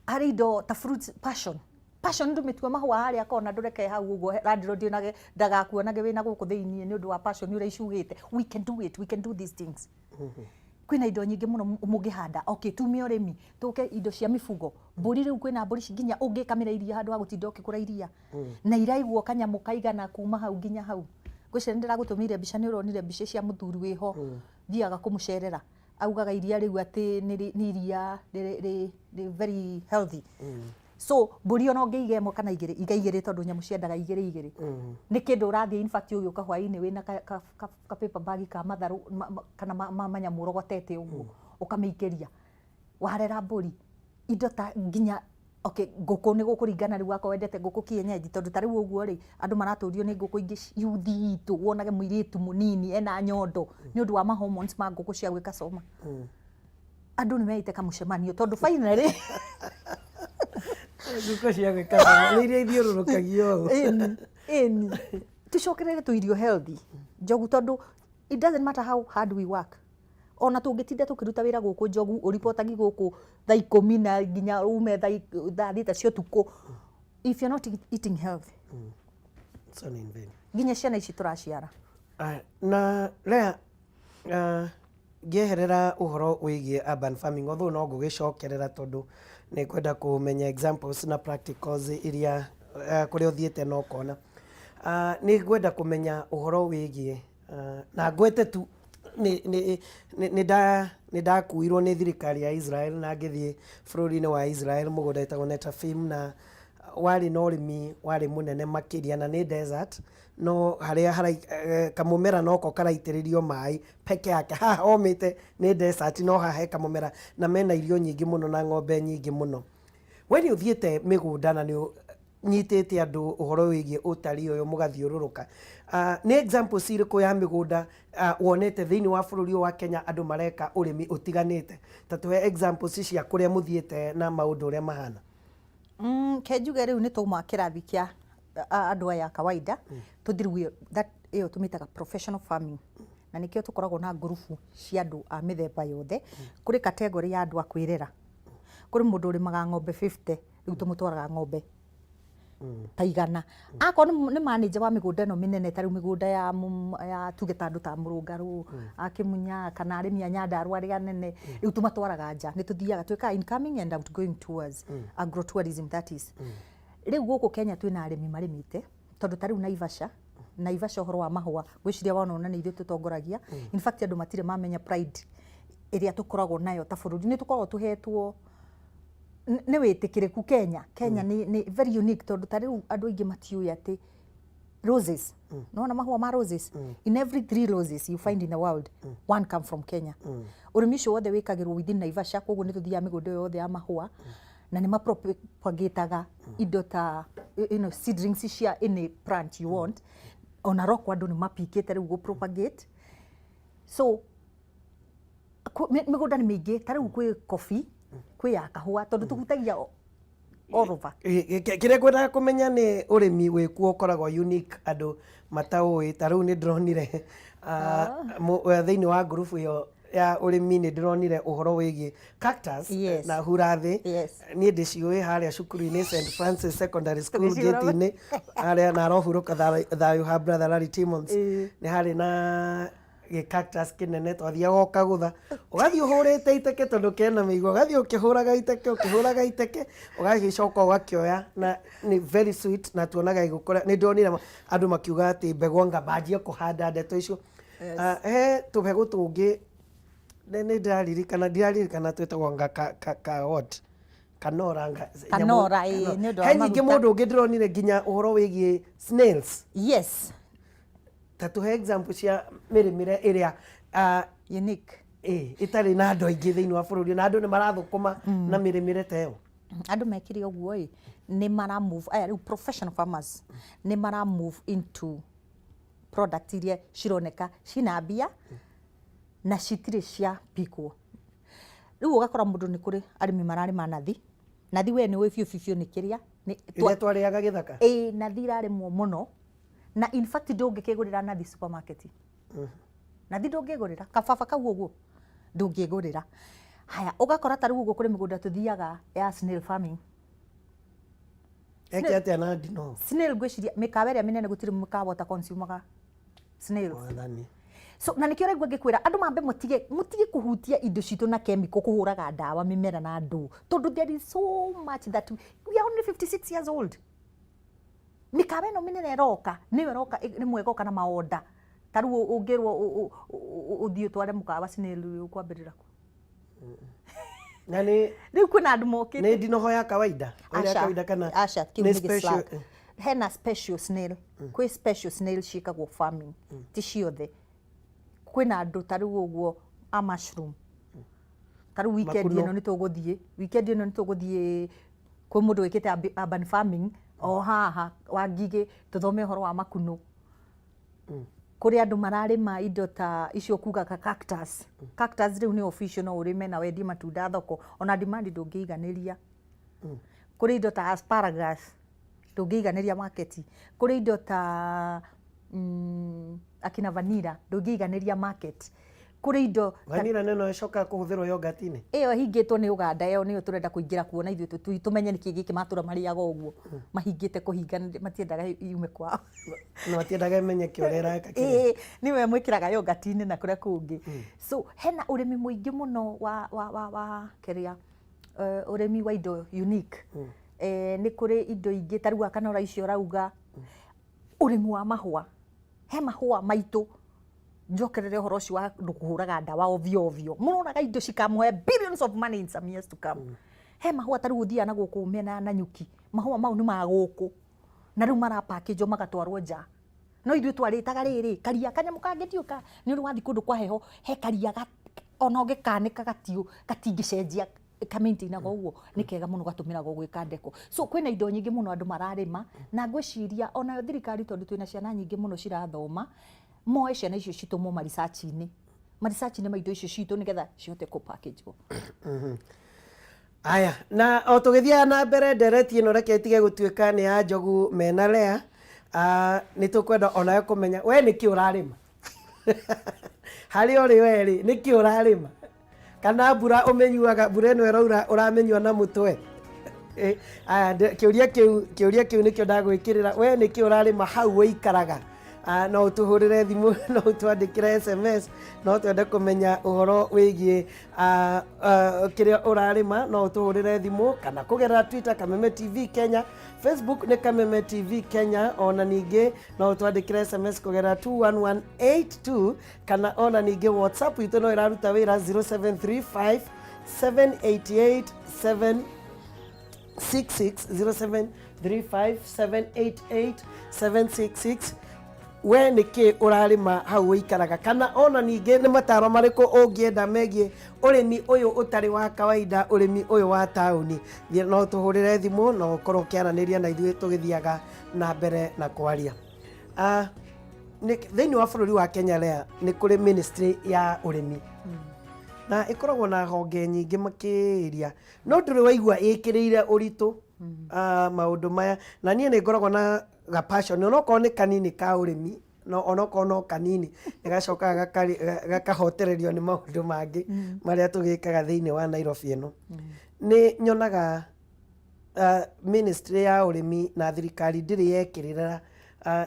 Harĩ indo ta fruits, passion. Passion ndũmĩtue mahũa harĩa kona ndũreke hau ũguo landlord onage ndagakuonage wĩna gũkũ thĩiniĩ nĩ ũndũ wa passion ũrĩa icugĩte. We can do it, we can do these things. Kwĩna indo nyingĩ mũno mũngĩhanda. Okay, tume ũrĩmi, tũke indo cia mifugo. Mbũri rĩu kwĩna mbũri nginya ũngĩkamĩra iria handũ ha gũtinda ũkĩgũra iria. Na iraigwo kanyamũ kaigana kuma hau nginya hau. Ngwĩciria nĩ ndĩragũtũmĩire mbica, nĩ ũronire mbica cia mũthuri wĩho, thiaga kũmũcerera. Augaga iria rĩu atĩ nĩ iria rĩ very healthy. So mbũri ona ũngĩiga ĩmwe kana igĩrĩ, iga igĩrĩ tondũ nyamũ ciendaga igĩrĩ igĩrĩ. Nĩ kĩndũ ũrathiĩ in fact ũgĩũka hwainĩ wĩna ka paper bag ka matharũ kana manyamũ ũrogotete ũguo, ũkamĩikĩria. Warera mbũri, indo ta nginya okay, ngũkũ nĩ gũkũringana rĩu akorwo wendete ngũkũ kienyeji, tondũ ta rĩu ũguo rĩ, andũ maratũrio nĩ ngũkũ ingĩ yuthi itũ, wonage mũirĩtu mũnini ena nyondo nĩ ũndũ wa ma hormones ma ngũkũ cia gwĩka coma. Andũ nĩ meite kamũcemanio tondũ finally ngũkũ cia gwĩka coma nĩ iria ithiũrũrũkagio ũũ. Ĩni, ĩni. Tũcokerere tũirio healthy Njogu, tondũ it doesn't matter how hard we work. Ona tũngĩtinda tũkĩruta wĩra gũkũ Njogu, ũribotagi gũkũ thaa ikũmi na nginya ume thaa thita cia ũtukũ, if you're not eating healthy, It's all in vain. Nginya ciana ici tũraciara. Na Lea, ngĩeherera ũhoro wĩgiĩ urban farming, although no ngũgĩcokerera tondũ nĩ ngwenda kũmenya examples na practicals iria kũrĩa ũthiĩte na ũkona. Nĩ ngwenda kũmenya ũhoro wĩgiĩ na ngwete tu nĩ ndakuirwo nĩ thirikari ya Israel na ngĩthiĩ bũrũri-inĩ wa Israel mũgũnda wĩtagwo Netafim, na warĩ na ũrĩmi warĩ mũnene makĩria na nĩ desert, no harĩa kamũmera noko karaitĩrĩrio maĩ peke yake. Haha homĩte nĩ desert, no haha he kamũmera na mena irio nyingĩ mũno na ng'ombe nyingĩ mũno. We nĩ ũthiĩte mĩgũnda na nĩ nyitĩte andũ ũhoro wĩgiĩ ũtari ũyũ mũgathiũrũrũka. Nĩ examples irĩkũ ya mĩgũnda wonete thĩinĩ wa bũrũri ũyũ wa Kenya andũ mareka ũrĩmi ũtiganĩte? Ta tũhe examples cia kũrĩa mũthiĩte na maũndũ ũrĩa mahana. Ke njuge rĩu nĩ twauma kĩrathi kĩa andũ aya kawaida, tũthiĩ rĩu that ĩyo tũmĩtaga professional farming, na nĩkĩo tũkoragwo na ngurubu cia andũ a mĩthemba yothe. Kũrĩ category ya andũ a kwĩrera, kũrĩ mũndũ ũrĩmaga ng'ombe 50, rĩu tũmũtwaraga ng'ombe ta igana. Akorwo nĩ manager wa mĩgũnda ĩno mĩnene, ta rĩu mĩgũnda ya tuge ta andũ ta Mũrũngarũ, a Kĩmunya, kana arĩmi a Nyandarua arĩa anene, rĩu tũmatwaraga nja. Nĩ tũthiaga twĩkaga incoming and outgoing tours, agrotourism that is. Rĩu gũkũ Kenya twĩna arĩmi marĩmĩte, tondũ ta rĩu Naivasha Naivasha ũhoro wa mahũa ngwĩciria wona nĩ ithuĩ tũtongoragia. In fact andũ matirĩ mamenya pride ĩrĩa tũkoragwo nayo ta bũrũri. Nĩ tũkoragwo tũhetwo nĩ wĩtĩkĩrĩku Kenya. Kenya nĩ very unique tondũ ta rĩu andũ aingĩ matiũĩ atĩ roses, nĩwona mahũa ma roses, in every three roses you find in the world, one come from Kenya. Ũrĩmi ũcio wothe wĩkagĩrwo within Naivasha, koguo nĩ tũthiaga mĩgũnda ĩyo yothe ya mahũa na nĩ mapropagataga indo ta seedlings cia any plant you want. Ona roko andũ nĩ mapikĩte rĩu gũ propagate. So mĩgũnda nĩ mĩingĩ, ta rĩu kwĩ coffee, kwĩ ya kahũa, tondũ tũhutagia all over. Kĩrĩa ngwendaga kũmenya nĩ ũrĩmi wĩkuo ũkoragwo unique andũ mataũĩ. Ta rĩu nĩ ndĩronire thĩinĩ wa ngurubu ĩyo ya ũrĩmi, nĩ ndĩronire ũhoro wĩgiĩ cactus na hura thĩ. Niĩ ndĩciũĩ harĩa cukuru-inĩ St Francis Secondary School, Tũgĩcihũra. gate-inĩ harĩa na arohurũka thayũ ha brother Larry Timmons, nĩ harĩ na gĩ cactus kĩnene twathiaga ũkagũtha, ũgathiĩ ũhũrĩte iteke tondũ kena mĩigua, ũgathiĩ ũkĩhũraga iteke, ũkĩhũraga iteke, ũgagĩcoka ũgakĩoya, na nĩ very sweet na tuonaga ĩgũkũra. Nĩ ndonire andũ makiuga atĩ mbegũ anga manjie kũhanda ndeto icio. Ah, he tũbegũ tũngĩ nĩ ndĩraririkana, ndiraririkana twĩtagwo anga ka what, kanora anga Kanora, ĩĩ, nĩ ũndũ wa He nyingĩ maguta. Mũndũ ũngĩ ndĩronire nginya ũhoro wĩgiĩ snails. Ta tũhe example cia mĩrĩmĩre ĩrĩa unique, ĩtarĩ na andũ aingĩ thĩinĩ wa bũrũri na andũ nĩ marathũkũma na mĩrĩmĩre ta ĩyo. Andũ mekire ũguo ĩ, nĩ mara move aya rĩu professional farmers nĩ mara move into product iria cironeka cina mbia na citirĩ cia pikwo. Rĩu ũgakora mũndũ nĩ kũrĩ arĩmi mararĩma nathi. Nathi we nĩ ũĩ biũ biũ biũ nĩ kĩrĩa ĩrĩa twarĩaga gĩthaka. Ĩĩ, nathi irarĩmwo mũno na in fact ndũngĩkĩgũrĩra nathi supermarket. Nathi ndũngĩgũrĩra kababa kau ũguo, ndũngĩgũrĩra. Haya, ũgakora ta rĩu ũguo kũrĩ mĩgũnda tũthiaga ya snail farming. Eke atĩa na ndino? Snail ngwĩciria mĩkawa ĩrĩa mĩnene gũtirĩ mũkawa ũtaconsumaga snails. Wathani. So na nĩkĩo ũraigua ngĩkwĩra andũ mambe mũtige kũhutia indo citũ na chemical, kũhũraga ndawa mĩmera na ndũ, tondũ there is so much that we are only 56 years old. Mĩkawa ĩno mĩnene ĩroka nĩyo ĩroka rĩmwe ĩgoka na maonda. Ta rĩu ũngĩrwo ũthiĩ ũtware mũkawa snail, ũkwambĩrĩra kũ? Na nĩ Rĩu kwĩna andũ mokĩte. Nĩ ndinoho ya kawaida ĩrĩa ya Aca, kawaida kana aca, kĩu nĩ nĩ special? gĩ-slug. Hena special snail, kwĩ special snail ciĩkagwo farming, ti ciothe. Kwĩna andũ ta rĩu ũguo a mushroom. Ta rĩu weekend Makuno. ĩno nĩ tũgũthiĩ, weekend ĩno nĩ tũgũthiĩ kwĩ mũndũ wĩkĩte urban farming o haha wa Ngigĩ, tũthome ũhoro wa makuno. Kũrĩ andũ mararĩma indo ta icio kugaga cactus. Cactus rĩu nĩ official, no ũrĩme na wendie matunda thoko, ona demand ndũngĩiganĩria. Kũrĩ indo ta asparagus, ndũngĩiganĩria market. Kũrĩ indo ta akina vanilla, ndũngĩiganĩria market. Kũrĩ indo Vanilla nĩ no ĩcokaga kũhũthĩrwo yogurt-inĩ. Ĩyo ĩhingĩtwo nĩ Ũganda, ĩyo nĩyo tũrenda kũingĩra kuona ithuĩ tũmenye nĩkĩ gĩkĩ matũra marĩaga ũguo mahingĩte kũhinga, matiendaga yume kwao. Na matiendaga ĩmenyeke ũrĩa ĩreka kĩrĩa. Ĩĩ, nĩwe mwĩkĩraga yogurt-inĩ na kũrĩa kũngĩ. So hena ũrĩmi mũingĩ mũno wa kĩrĩa, ũrĩmi wa indo unique. Nĩ kũrĩ indo ingĩ ta rĩu akanora icio ũrauga, ũrĩmi wa mahũa. He mahũa maitũ, njokerere ũhoro ũcio wa andũ kũhũraga ndawa ovyo ovyo, mũroraga indo cikamũhe billions of money in some years to come. He mahũa ta rĩu ũthiaga na gũkũ mĩena ya Nanyuki, mahũa mau nĩ ma gũkũ na rĩu marapakĩnjwo magatwarwo nja. No ithuĩ twarĩtaga rĩrĩ karia kanyamũ kangĩ ndiũĩ ka nĩ ũrĩ wathiĩ kũndũ kwa heho, he karia ona ũngĩkanĩka gatingĩcenjia, kamaintainaga ũguo, nĩ kega mũno, gatũmĩragwo gwĩka ndeko. So kwĩna indo nyingĩ mũno andũ mararĩma, na ngwĩciria onayo thirikari, tondũ twĩna ciana nyingĩ mũno cirathoma, moe ciana icio citũmwo maresearch-inĩ ma indo icio citũ nĩgetha cihote kũ package wo. Aya, na o tũgĩthiaga na mbere ndereti ĩno, reke ĩtige gũtuĩka nĩ ya Njogu mena Lea. Nĩ tũkwenda onawe kũmenya we nĩkĩ ũrarĩma harĩa ũrĩ. We rĩ, nĩkĩ ũrarĩma? Kana mbura ũmĩnyuaga, mbura ĩno ĩraura ũramĩnyua na mũtwe? Aya, kĩũria kĩu nĩkĩo ndagwĩkĩrĩra. We nĩkĩ ũrarĩma hau ũikaraga? No ũtũhũrĩre thimũ, no ũtwandĩkĩre SMS, no twende kũmenya ũhoro wĩgiĩ kĩrĩa ũrarĩma. No ũtũhũrĩre thimũ kana kũgerera Twitter, Kameme TV Kenya, Facebook nĩ Kameme TV Kenya. Ona ningĩ no ũtwandĩkĩre SMS kũgerera 21182, kana ona ningĩ WhatsApp itũ no ĩraruta wĩra, 0735 788 766, 0735 788 766. We nĩ kĩ ũrarĩma hau ũikaraga, kana ona ningĩ nĩ mataro marĩkũ ũngĩenda megiĩ ũrĩmi ũyũ ũtarĩ wa kawaida, ũrĩmi ũyũ wa taũni? Thiĩ, no tũhũrĩre thimũ, no ũkorwo ũkĩaranĩria na ithuĩ tũgĩthiaga na mbere na kwaria. Thĩinĩ wa bũrũri wa Kenya rĩa nĩ kũrĩ ministry ya ũrĩmi na ĩkoragwo na honge nyingĩ makĩria, no ndũrĩ waigua ĩkĩrĩire ũritũ maũndũ maya. Na niĩ nĩ ngoragwo na ga passion, onokorwo nĩ kanini, ka ũrĩmi, no onokorwo no kanini, nĩ gacokaga gakahotererio nĩ maũndũ mangĩ marĩa tũgĩkaga thĩinĩ wa Nairobi ĩno. Nĩ nyonaga ministry ya ũrĩmi na thirikari ndĩrĩ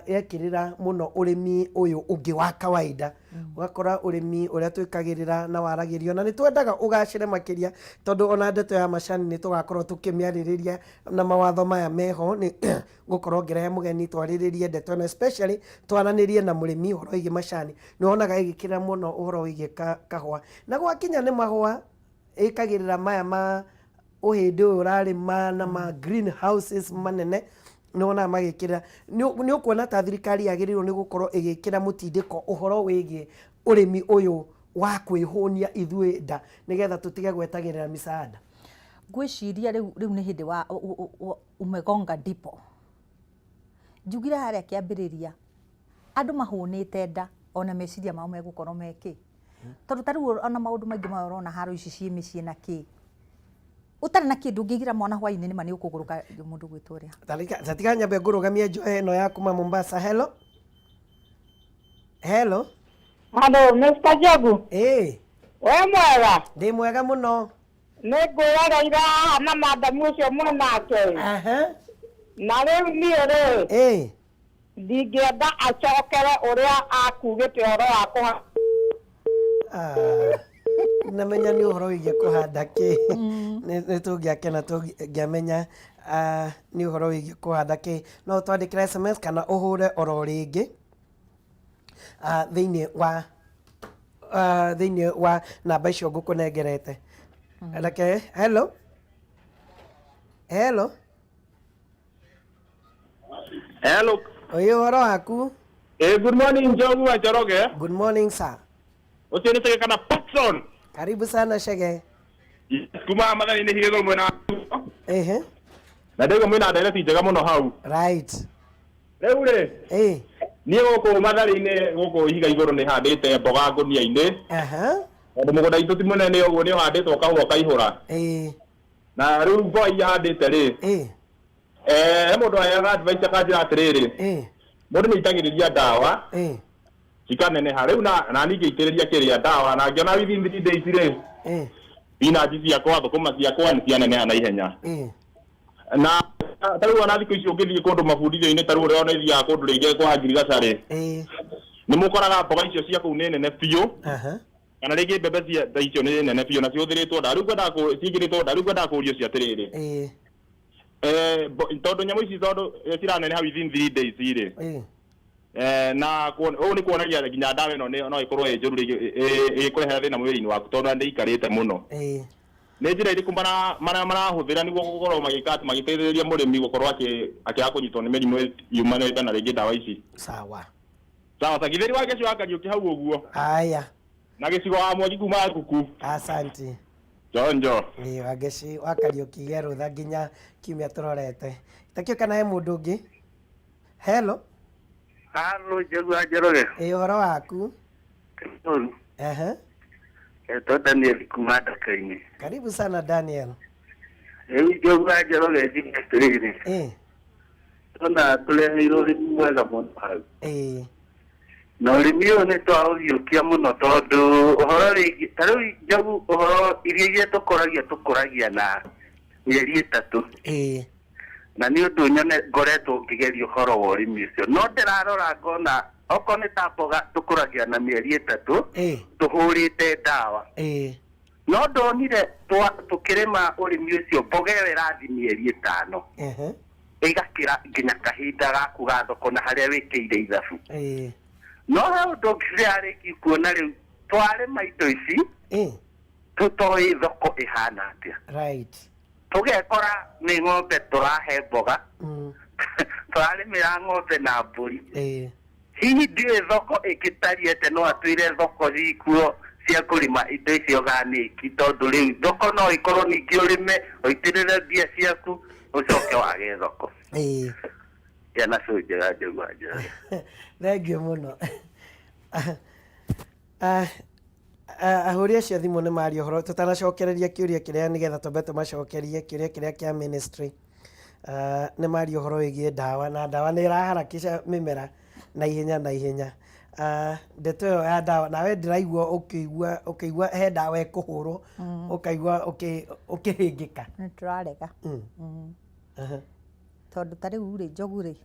yekĩrĩra mũno ũrĩmi ũyũ ũngĩ wa kawaida. Ũgakora ũrĩmi ũrĩa twĩkagĩrĩra na waragĩrio na nĩ twendaga ũgacĩre makĩria, tondũ ona ndeto ya macani nĩ tũgakorwo tũkĩmĩarĩrĩria na mawatho maya meho. Nĩ ngũkorwo ngĩrehe mũgeni twarĩrĩrie ndeto ĩno, especially twaranĩrie na mũrĩmi ũhoro wĩgiĩ macani. Nĩ wonaga ĩgĩkĩra mũno ũhoro wĩgiĩ kahũa, na gwakinya nĩ mahũa ĩkagĩrĩra maya ma ũhĩndĩ ũyũ ũrarĩma na ma green houses manene, nĩ wonaga magĩkĩra. Nĩ ũkuona ta thirikari yagĩrĩirwo nĩ gũkorwo ĩgĩkĩra mũtindĩko ũhoro wĩgiĩ ũrĩmi ũyũ wa kwĩhũnia ithuĩ nda, nĩgetha tũtige gwetagĩrĩra misaada? Ngwĩciria rĩu nĩ hĩndĩ wa umegonga ndipo. Njugire harĩa kĩambĩrĩria, andũ mahũnĩte nda, ona meciria mao megũkorwo mekĩ, tondũ ta rĩu ona maũndũ maingĩ maya ũrona haro ici ciĩ mĩciĩ na kĩ ũtarĩ na kĩndũ ũngĩgira mwana hwainĩ, nĩma nĩ ũkũgũrũka mũndũ gwĩtwo ũrĩa. Tatiga nyambe ngũrũgamie njoe ĩno ya kuma Mombasa. Hello, hello. Hello, Mr. Njogu. Ĩĩ. We mwega? Ndĩ mwega mũno. Nĩ ngwĩroreire haha na madamu ũcio mwanake. Na rĩu niĩ rĩ, ndingĩenda acokere ũrĩa akugĩte ũhoro wa kũha. Ah, namenya nĩ ũhoro wĩgiĩ kũhanda kĩ. Nĩ tũngĩakena tũngĩamenya nĩ ũhoro wĩgiĩ kũhanda kĩ. No twandĩkĩre SMS kana ũhũre oro rĩngĩ thĩinĩ wa namba icio ngũkũnengerete. Reke, hello, hello. Hello. Ũyũ ũhoro waku? Good morning, Njogu wa Njoroge. Good morning, sir. Ũcio nĩ Chege kana Patson. Karibu sana, Chege. Yes, kuma Mathani-inĩ Higĩrwo mwena wa. Na ndĩgwo mwĩna ndereti njega mũno hau. Rĩu rĩ, niĩ gũkũ Mathari-inĩ gũkũ ihiga igũrũ nĩ handĩte mboga ngũnia-inĩ. Tondũ mũgũnda witũ ti mũnene ũguo, nĩ ũhandĩtwo kahũa kaihũra. Na rĩu mboga iria handĩte rĩ, he mũndũ aheaga advice akanjĩra atĩrĩrĩ, mũndũ nĩ aitagĩrĩria ndawa cikaneneha. Rĩu na niĩ ngĩitĩrĩria kĩrĩa ndawa na ngĩona within 3 days rĩ, spinach ciakwa, thũkũma ciakwa nĩ cianeneha na ihenya. Na ta rĩu ona thikũ ici ũngĩthiĩ kũndũ mabundithio-inĩ, ta rĩu ũrĩa ona ithiaga kũndũ rĩngĩ kwa ngirigaca rĩ, nĩ mũkoraga mboga icio cia kũu nĩ nene biũ, kana rĩngĩ mbembe cia ta icio nĩ nene biũ na cihũthĩrĩtwo ndawa. Rĩu ngwendaga ciĩkĩrĩtwo ndawa. Rĩu ngwendaga kũũria ũcio atĩrĩrĩ, tondũ nyamũ ici tondũ ciraneneha within 3 days rĩ, na ũũ nĩ kuonagia nginya ndawa ĩno no ĩkorwo ĩ njũru rĩngĩ, ĩgĩkũrehera thĩna mwĩrĩ-inĩ waku, tondũ nĩ ĩikarĩte mũno. Nĩ njĩra ĩrĩkũ marahũthĩra nĩguo gũkorwo magĩka atĩ magĩteithĩrĩria mũrĩmi gũkorwo akĩaga kũnyitwo nĩ mĩrimũ yumanĩte na rĩngĩ ndawa ici? Sawa. Sawa sa githeri wa gĩcio wa Kariũki hau ũguo. Aya. Na gĩcigo wa Mwangi kuma Nguku. Asante. Chonjo. Ĩĩ, Wangeci wa Kariũki gĩa rũtha nginya kiumia tũrorete. Takio kana he mũndũ ũngĩ? Hello. Halo, Njogu wa Njoroge. Ĩĩ, ũhoro waku? Mũru. Etwo Daniel kuma Ndaka-inĩ. Karibu sana, Daniel. Rĩu Njogu wa Njoroge, njuge atĩrĩrĩ. Tona tũreheirwo ũrĩmi mwega mũno hau. Na ũrĩmi ũyũ nĩ twaũhiũkia mũno, tondũ ũhoro wĩgiĩ ta rĩu, Njogu, ũhoro irio iria tũkũragia na mĩeri 3. Na nĩ ũndũ nyone ngoretwo ngĩgeria ũhoro wa ũrĩmi ũcio, no ndĩrarora ngona Okorwo nĩ ta mboga tũkũragia na mĩeri 3 tũhũrĩte ndawa. No ndonire tũkĩrĩma ũrĩmi ũcio mboga ĩyo ĩrathiĩ mĩeri 5 ĩgakĩra nginya kahinda gaku ga thoko na harĩa wĩkĩire ithabu. No he ũndũ ũngĩ ndĩrarĩkia kuona rĩu twarĩma indo ici tũtoĩ thoko ĩhana atĩa. Tũgekora nĩ ng'ombe tũrahe mboga, tũrarĩmĩra ng'ombe na mbũri. Hihi ndiũĩ thoko ĩngĩtariĩ atĩa, no atwĩre thoko cikuo cia kũrĩma indo ici organic, tondũ rĩu thoko no ĩkorwo ningĩ ũrĩme ũitĩrĩre mbia ciaku ũcoke wage thoko. Ciana cio njega njegua njega. Thengiũ mũno. Ahũri acio a thimũ nĩ maria ũhoro tũtanacokereria kĩũria kĩrĩa nĩgetha twambe tũmacokerie kĩũria kĩrĩa kĩa ministry. Nĩ maria ũhoro wĩgiĩ ndawa na ndawa nĩ ĩraharakisha mĩmera na ihenya na ihenya. Ndeto ĩyo ya ndawa nawe ndĩraigua ũkĩigua ũkĩigua he ndawa ĩkũhũrwo ũkaigua ũkĩhĩngĩka. Nĩ tũrarega. Tondũ ta rĩu rĩ njogu rĩ,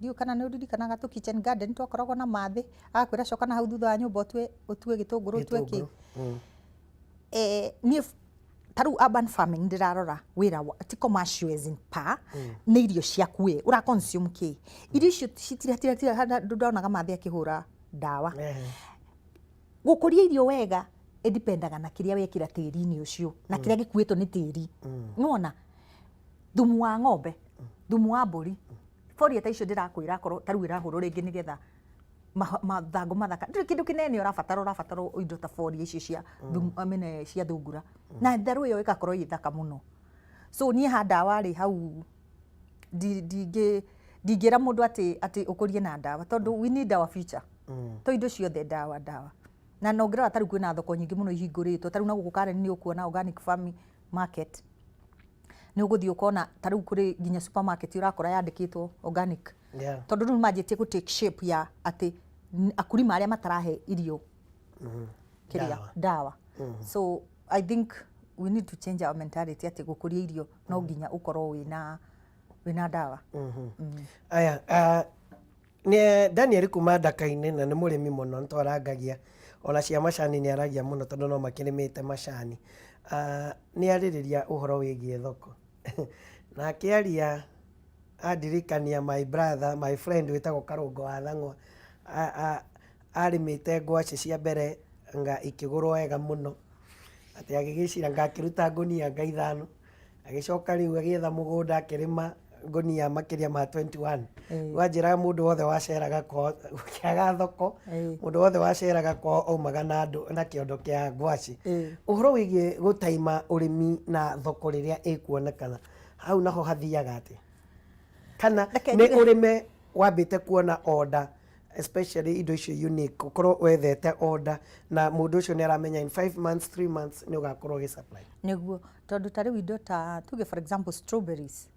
ndiũĩ kana nĩ ũririkanaga tũ kitchen garden twakoragwo na mathĩ, agakwĩra coka na hau thutha wa nyũmba ũtue ũtue gĩtũngũrũ ũtue kĩ. Niĩ ta rĩu urban farming ndĩrarora wĩra wa, ti commercial as in pa, nĩ irio ciaku we, ũra consume kĩ. Irio icio citiratiratiga ndonaga mathĩ akĩhũra ndawa. Gũkũria irio wega ĩdipendaga na kĩrĩa wekĩra tĩri-inĩ ũcio na kĩrĩa gĩkuĩtwo nĩ tĩri. Nĩwona? Thumu wa ng'ombe, thumu wa mbũri, boria ta icio ndĩrakwĩra akorwo ta rĩu ĩrahũrwo rĩngĩ nĩgetha mathangũ mathaka, ndũrĩ kĩndũ kĩnene ũrabatara, ũrabatara o indo ta boria icio cia thumu, I mean, cia thungura. Na tharũ ĩyo ĩgakorwo ĩ thaka mũno. So niĩ ha ndawa rĩ hau ndingĩra mũndũ atĩ ũkũrie na ndawa tondũ we need our future. To indo ciothe ndawa ndawa. Na na ũngĩrora ta rĩu kwĩna thoko nyingĩ mũno ihingũrĩtwo, ta rĩu na gũkũ Karen nĩ ũkuona organic farming market. Nĩ ũgũthiĩ ũkona ta rĩu kũrĩ nginya supermarket ũrakora yandĩkĩtwo organic. Tondũ rĩu manjĩtie gũ take shape ya atĩ akulima arĩa matarahe irio kĩrĩa ndawa. So I think we need to change our mentality atĩ gũkũria irio no nginya ũkorwo wĩna ndawa. Aya, nĩ Daniel kuma Ndaka-inĩ na nĩ mũrĩmi mũno nĩ twarangagia ona cia macani nĩ aragia mũno tondũ no makĩrĩmĩte macani. Nĩ arĩrĩria ũhoro wĩgiĩ thoko na akĩaria andirikania my brother, my friend wĩtagwo Karũngo wa Thang'wa arĩmĩte ngwacĩ cia mbere nga ikĩgũrwo wega mũno atĩ agĩgĩcira nga akĩruta ngũnia nga 5 agĩcoka rĩu agĩetha mũgũnda akĩrĩma ngũnia makĩria ma 21. Wanjĩraga mũndũ wothe waceraga kwao gũkĩaga thoko, mũndũ wothe waceraga kwao aumaga na andũ na kĩondo kĩa ngwacĩ. Ũhoro wĩgiĩ gũtaima ũrĩmi na thoko rĩrĩa ĩkuonekana hau naho hathiaga atĩa? Kana Reke nĩ njuge. ũrĩme wambĩte kuona order, especially indo icio unique, ũkorwo wethete order na mũndũ ũcio nĩ aramenya in 5 months, 3 months nĩ ũgakorwo ũgĩ supply. Nĩguo, tondũ ta rĩu indo ta tuge for example strawberries,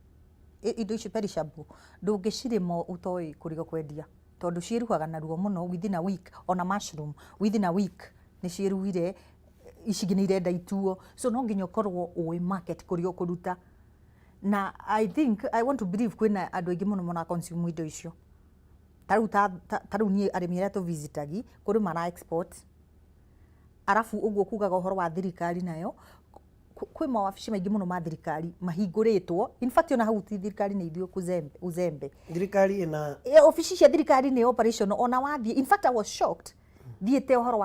indo icio perishable, ndũngĩcirĩma ũtoĩ kũrĩa ũkwendia tondũ ciĩruhaga narua mũno within a week, ona mushroom within a week nĩ ciĩruhire, ici ingĩ nĩ irenda ituo, so no nginya ũkorwo ũĩ market kũrĩa ũkũruta. Na I think, I want to believe kwĩna andũ aingĩ mũno mara consume indo icio. Ta rĩu ta rĩu niĩ arĩmi arĩa tũvisitagi, kũrĩ mara export, arabu ũguo kugaga ũhoro wa thirikari nayo, kwĩ mawabici maingĩ mũno ma thirikari mahingũrĩtwo, in fact ona hau ti thirikari nĩ ithuĩ uzembe. Thirikari ĩna Obici cia thirikari nĩ operational, ona wathiĩ, in fact I was shocked, thiĩte ũhoro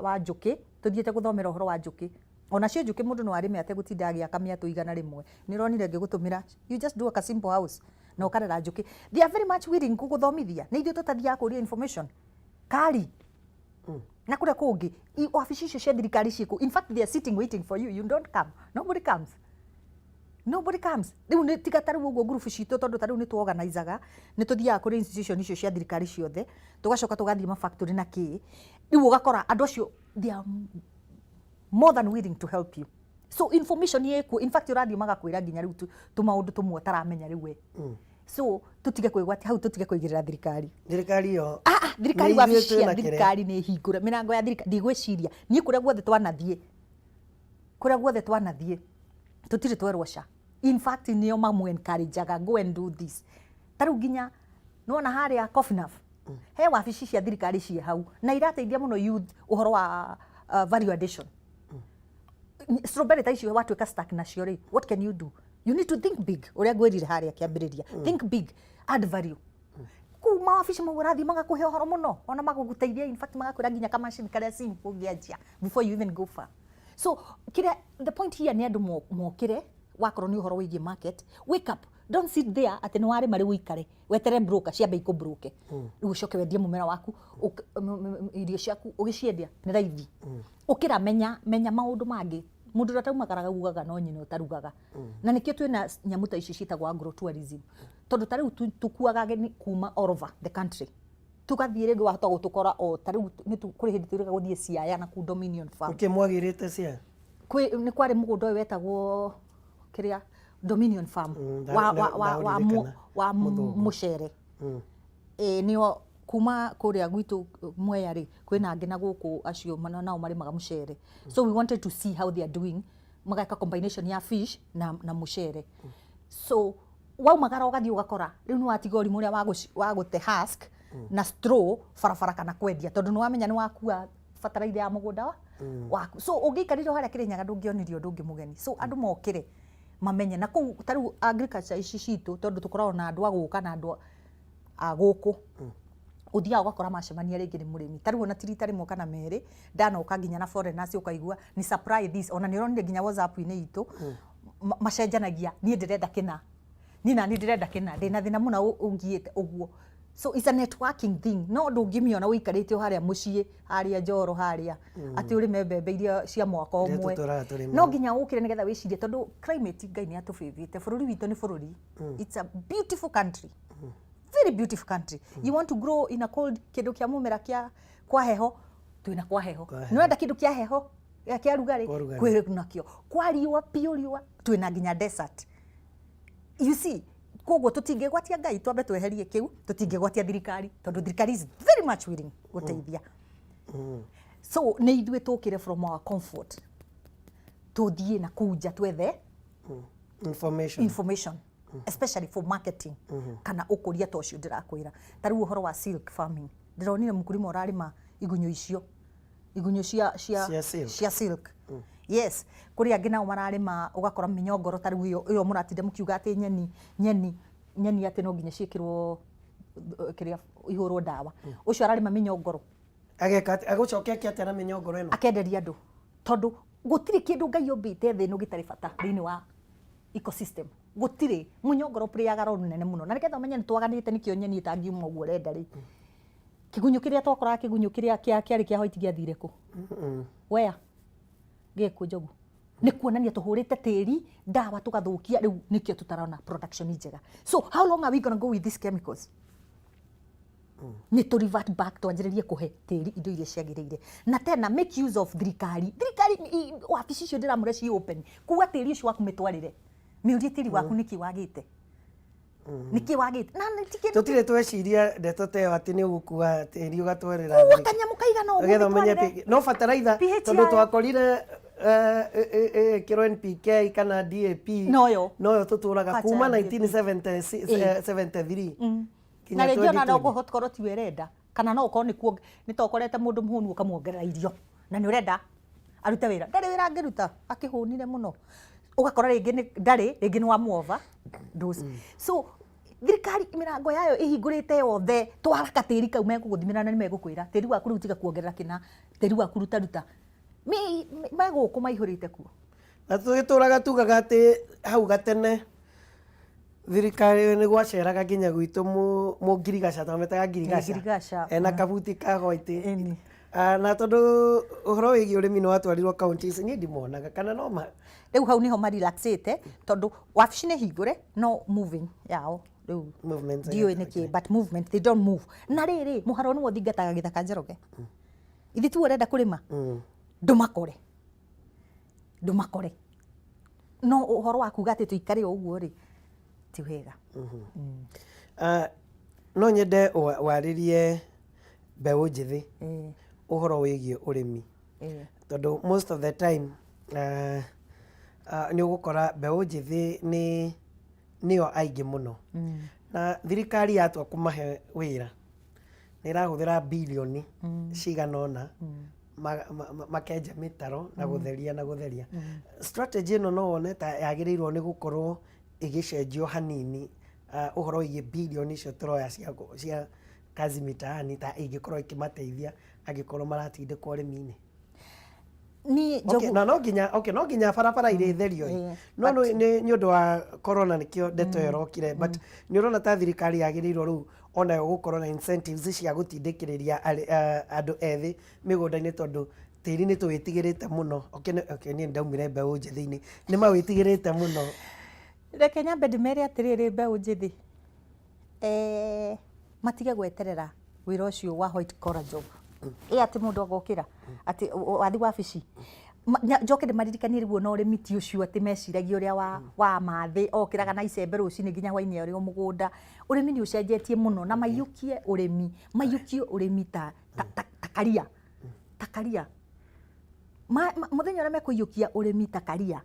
wa njũkĩ, tũthiĩte gũthomera ũhoro wa njũkĩ. Ona cio njũkĩ mũndũ no arĩme ategũtinda agĩaka mĩatũ 100. Nĩ ũronire ngĩgũtũmĩra, you just do a simple house na ũkarera njũkĩ. They are very much willing gũgũthomithia. Nĩ ithuĩ tũtathiaga kũria information. Kari. Na kũrĩa kũngĩ, wabici icio cia thirikari ciĩkũ. In fact, they are sitting waiting for you. You don't come. Nobody comes. Nobody comes. Rĩu nĩ tiga ta rĩu ũguo ngurubu citũ tondũ ta rĩu nĩ tũorganizaga, nĩ tũthiaga kũrĩ institution icio cia thirikari ciothe, tũgacoka tũgathiĩ ma factory na kĩ. Rĩu ũgakora andũ acio they are more than willing to help you. So information ĩkuo, in fact ũrathiĩ magakwĩra nginya rĩu tũmaũndũ tũmwe ũtaramenya rĩu we. So tũtige kwĩgwatia hau, tũtige kũigĩrĩra thirikari. Thirikari ĩyo Thirikari nĩ ithuĩ wabici cia twĩna kĩrĩa. thirikari nĩ hingũre, mĩrango ya thirikari ndigwĩciria niĩ kũrĩa guothe twanathiĩ, kũrĩa guothe twanathiĩ tũtirĩ twerwo ca. In fact nĩo mamu encourageaga go and do this. Ta rĩu nginya nĩwona harĩa Cofinaf. He wabici cia thirikari ciĩ hau na irateithia mũno youth ũhoro wa value addition. Strawberry ta icio watuĩka stack nacio rĩ, what can you do? You need to think big. Ũrĩa ngwĩrire harĩa kĩambĩrĩria, think big, add value. Kũu mawabici mau ũrathiĩ magakũhe ũhoro mũno, ona magũgũteithia, in fact magakwĩra nginya kamacini karĩa simple ũngĩanjia before you even go far. So kĩrĩa the point here nĩ andũ mokĩre, wakorwo nĩ ũhoro wĩgiĩ market, wake up, don't sit there atĩ nĩ warĩma rĩu ũikare weterere broker ciambe ikũbroke, rĩu ũcoke wendie mũmera waku, irio ciaku ũgĩciendia nĩ raithi. Ũkĩra, menya menya maũndũ mangĩ. Mũndũ ũrĩa ũtaumagaraga ugaga no nyina ũtarugaga, na nĩkĩo twĩna nyamũ ta ici ciĩtagwo agrotourism, tondũ ta rĩu tũkuaga ageni kuma all over the country, tũgathiĩ rĩngĩ wahota gũtũkora o ta rĩu kũrĩ hĩndĩ twĩrĩga gũthiĩ Siaya na kũu Dominion Farm. Nĩkĩ mwagĩrĩte cia? Kwĩ nĩ kwarĩ mũgũnda ũyũ wetagwo kĩrĩa Dominion Farm Ndaũririkana. Wa Mũthũngũ. Mũcere. Ĩ nĩo kuma kũrĩa gwitũ Mwea rĩ, kwĩna angĩ na gũkũ acio nao marĩmaga mũcere, so we wanted to see how they are doing, mageka combination ya fish na mũcere. So waumagara ũgathiĩ ũgakora rĩu nĩ watiga ũrimũ ũrĩa wa gũte husk na straw barabara kana kwendia, tondũ nĩ wamenya nĩ wakua bataraitha ya mũgũnda waku. So ũngĩikarire o harĩa Kĩrĩnyaga ndũngĩonirie ũndũ ũngĩ mũgeni. So andũ mokĩre mamenye na kũu ta rĩu agriculture ici citũ, tondũ tũkoragwo na andũ a gũka na andũ a gũkũ, ũthiaga ũgakora macemania rĩngĩ nĩ mũrĩmi ta rĩu ona ti rita rĩmwe kana merĩ ndanoka nginya na foreigners, ũkaigua ni supply this, ona nĩ ũronire nginya WhatsApp-inĩ itũ macenjanagia, niĩ ndĩrenda kĩna, niĩ nani ndĩrenda kĩna, ndĩna thĩna mũna ũngiĩte ũguo. So it's a networking thing, no ndũngĩmĩona ũikarĩte o harĩa mũciĩ harĩa Njoro harĩa atĩ ũrĩme mbembe iria cia mwaka Iria ũmwe. Tũtũraga tũrĩmaga. No nginya ũkĩre nĩgetha wĩcirie, tondũ climate Ngai nĩ atũbĩbĩte. Bũrũri witũ nĩ bũrũri, it's a beautiful country, very beautiful country. You want to grow in a cold, kĩndũ kĩa mũmera kĩa kwa heho, twĩna kwa heho. Kwa heho. Nĩwenda kĩndũ kĩa heho kĩa rugarĩ, Kwa rugarĩ. Kwĩ nakĩo. Kwa riũa piũ riũa, twĩna nginya desert, you see. Koguo tũtingĩgwatia Ngai, twambe tweherie kĩu, tũtingĩgwatia thirikari, tondũ thirikari is very much willing gũteithia. So nĩ ithuĩ tũkĩre from our comfort, tũthiĩ na kũu nja twethe information. Information, especially for marketing kana ũkũria ta ũcio ndĩrakwĩra. Ta rĩu ũhoro wa silk farming, ndĩronire mũkulima ũrarĩma igunyũ icio, igunyũ cia Cia silk. Cia silk, yes. Kũrĩ angĩ nao mararĩma, ũgakora mĩnyongoro ta rĩu ĩyo mũratinda mũkiuga atĩ nyeni nyeni nyeni atĩ no nginya ciĩkĩrwo kĩrĩa, ihũrwo ndawa. Ũcio ararĩma mĩnyongoro. Ageka agũcokia atĩa na mĩnyongoro ĩno? Akenderia andũ, tondũ gũtirĩ kĩndũ Ngai ombĩte thĩ ĩno gĩtarĩ bata thĩinĩ wa ecosystem. Gũtirĩ. Mũnyongoro playaga role nene mũno, na nĩgetha ũmenye nĩ twaganĩte, nĩkĩo nyeni ĩtangiuma ũguo ũrenda rĩ, kĩgunyũ kĩrĩa twakoraga, kĩgunyũ kĩrĩa kĩarĩ kĩa white gĩathire kũ? Where gĩkũ njogu? Nĩ kuonania tũhũrĩte tĩri ndawa tũgathũkia, rĩu nĩkĩo tũtarona production njega. So how long are we gonna go with these chemicals? Nĩ tũ revert back, twanjĩrĩrie kũhe tĩri indo iria ciagĩrĩire, na tena make use of thirikari. Thirikari wabici icio ndĩramũre ci open, kuga tĩri ũcio waku mĩtwarĩre, mĩũrie tĩri waku nĩkĩ wagĩte, nĩkĩ wagĩte, na nĩ ti kĩndũ. Tũtirĩ tweciria ndeto ta ĩyo atĩ nĩ ũgũkua tĩri ũgatwarĩra Kua thirikari. Kanyamũ kaigana ũguo Nĩgetha ũmenye ũmĩtwarĩre. No bataraitha pH tondũ yayo. Twakorire ĩkĩrwo NPK kana DAP. Noyo. Noyo tũtũraga Kwacha kuma DAP. 1973 nginya Na rĩngĩ ona no 2020. gũkorwo tiwe ũrenda, kana no ũkorwo nĩkuo nĩ ta ũkorete mũndũ mũhũnu ũkamwongerera irio na nĩ ũrenda arute wĩra, ndarĩ wĩra angĩruta akĩhũnire mũno, ũgakora rĩngĩ nĩ ndarĩ, rĩngĩ nĩ wamu overdose. So thirikari mĩrango yayo ĩhingũrĩte yothe, twara katĩri kau, megũgũthimĩra na nĩ megũkwĩra tĩri waku rĩu tiga kuongerera kĩna, tĩri waku ruta ruta. Megũkũ maihũrĩte kuo. Na tũgĩtũraga tugaga atĩ hau gatene thirikari nĩ gwaceraga nginya gwitũ mũngirigaca, twametaga ngirigaca. Ngirigaca, ena kabuti ka white. Ĩni. Ah, na tondũ ũhoro wĩgiĩ ũrĩmi nĩ watwarirwo counties, niĩ ndimonaga kana no ma Rĩu hau niho marelaxĩte, tondũ wabici nĩ hingũre, no moving yao rĩu Movement ndiũĩ nĩkĩ, but movement, they don't move. Na rĩrĩ mũharo nĩwe ũthingataga gĩthaka. Njoroge, ithi tu ũrenda kũrĩma, ndũmakore, ndũmakore. No ũhoro wa kuga atĩ tũikare o ũguo rĩ, ti wega. Ah, no nyende warĩrie mbeũ njĩthĩ ũhoro wĩgiĩ ũrĩmi, tondũ most of the time nĩ ũgũkora mbeũ njĩthĩ nĩ nĩo aingĩ mũno, na thirikari yatua kũmahe wĩra. Nĩ ĩrahũthĩra bilioni cigana ũna makenja mĩtaro na gũtheria na gũtheria. Strategy ĩno no wone ta yagĩrĩirwo nĩ gũkorwo ĩgĩcenjio hanini ũhoro wĩgiĩ bilioni icio tũroya cia kazi mitaani ta ingĩkorwo ikĩmateithia angĩkorwo maratindĩkwo ũrĩmi-inĩ. Niĩ Okay, na no nginya okay, no nginya barabara irĩtherio ĩ. No nĩ nĩ ũndũ wa corona nĩkĩo ndeto ĩyo ĩrokire, but nĩ ũrona ta thirikari yagĩrĩirwo rĩu onayo gũkorwo na incentives cia gũtindĩkĩrĩria andũ ethĩ mĩgũnda-inĩ tondũ tĩri nĩ tũwĩtigĩrĩte mũno. Okay, okay, niĩ ndaumire mbeũ njĩthĩ-inĩ, nĩ mawĩtigĩrĩte mũno. Reke nyambe ndĩmere atĩrĩrĩ mbeũ njĩthĩ, eh, matige gweterera wĩra ũcio wa white collar job. Ĩ atĩ mũndũ agokĩra atĩ wathi wabici. Njoke ndĩmaririkanie rĩu ona ũrĩmi ti ũcio atĩ meciragia ũrĩa wa mathĩ okĩraga na icembe rũcinĩ nginya hwainĩ arĩ o mũgũnda. Ũrĩmi nĩ ũcenjetie mũno na maiyũkie ũrĩmi, maiyũkie ũrĩmi ta karia, ta karia. Mũthenya ũrĩa mekũiyũkia ũrĩmi ta karia,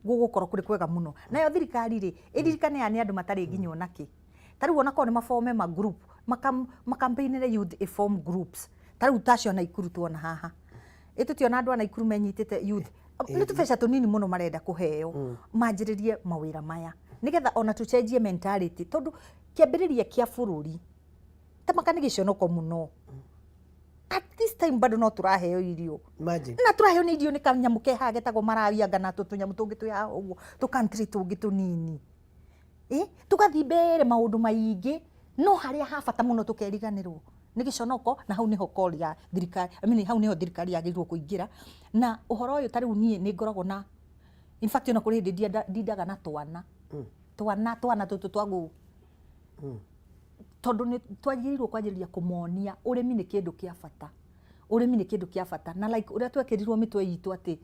gũgũkorwo kũrĩ kwega mũno. Nayo thirikari rĩ, ĩririkane aya nĩ andũ matarĩ nginya ona kĩ. Ta rĩu ona korwo nĩ mabome ma group, makampĩinĩre youth ĩ form groups. Ta rĩu ta acio a Naikuru tuona haha. Ĩ tũtiona andũ a Naikuru menyitĩte youth. Nĩ tũbeca tũnini mũno marenda kũheo manjĩrĩrie mawĩra maya. Nĩgetha ona tũcenjie mentality tondũ kĩambĩrĩria kĩa bũrũri ta maka nĩ gĩconoko mũno. At this time bado no tũraheo irio. Imagine. Na tũraheo nĩ irio nĩ kanyamũ ke haha getagwo Malawi anga na tũnyamũ tũngĩ twĩ haha ũguo tũ country tũngĩ tũnini. Ĩ tũgathiĩ mbere maũndũ maingĩ no harĩa ha bata mũno tũkeriganĩrwo nĩ gĩconoko na hau nĩho call ya thirikari, I mean hau nĩho thirikari yagĩrĩirwo kũingĩra. Na ũhoro ũyũ ta rĩu niĩ nĩ ngoragwo na, in fact ona kũrĩ hĩndĩ ndindaga na twana, twana twana tũtũ twa gũ tondũ nĩ twagĩrĩirwo kwanjĩrĩria kũmonia ũrĩmi nĩ kĩndũ kĩa bata, ũrĩmi nĩ kĩndũ kĩa bata. Na like ũrĩa twekĩrirwo mĩtwe itũ atĩ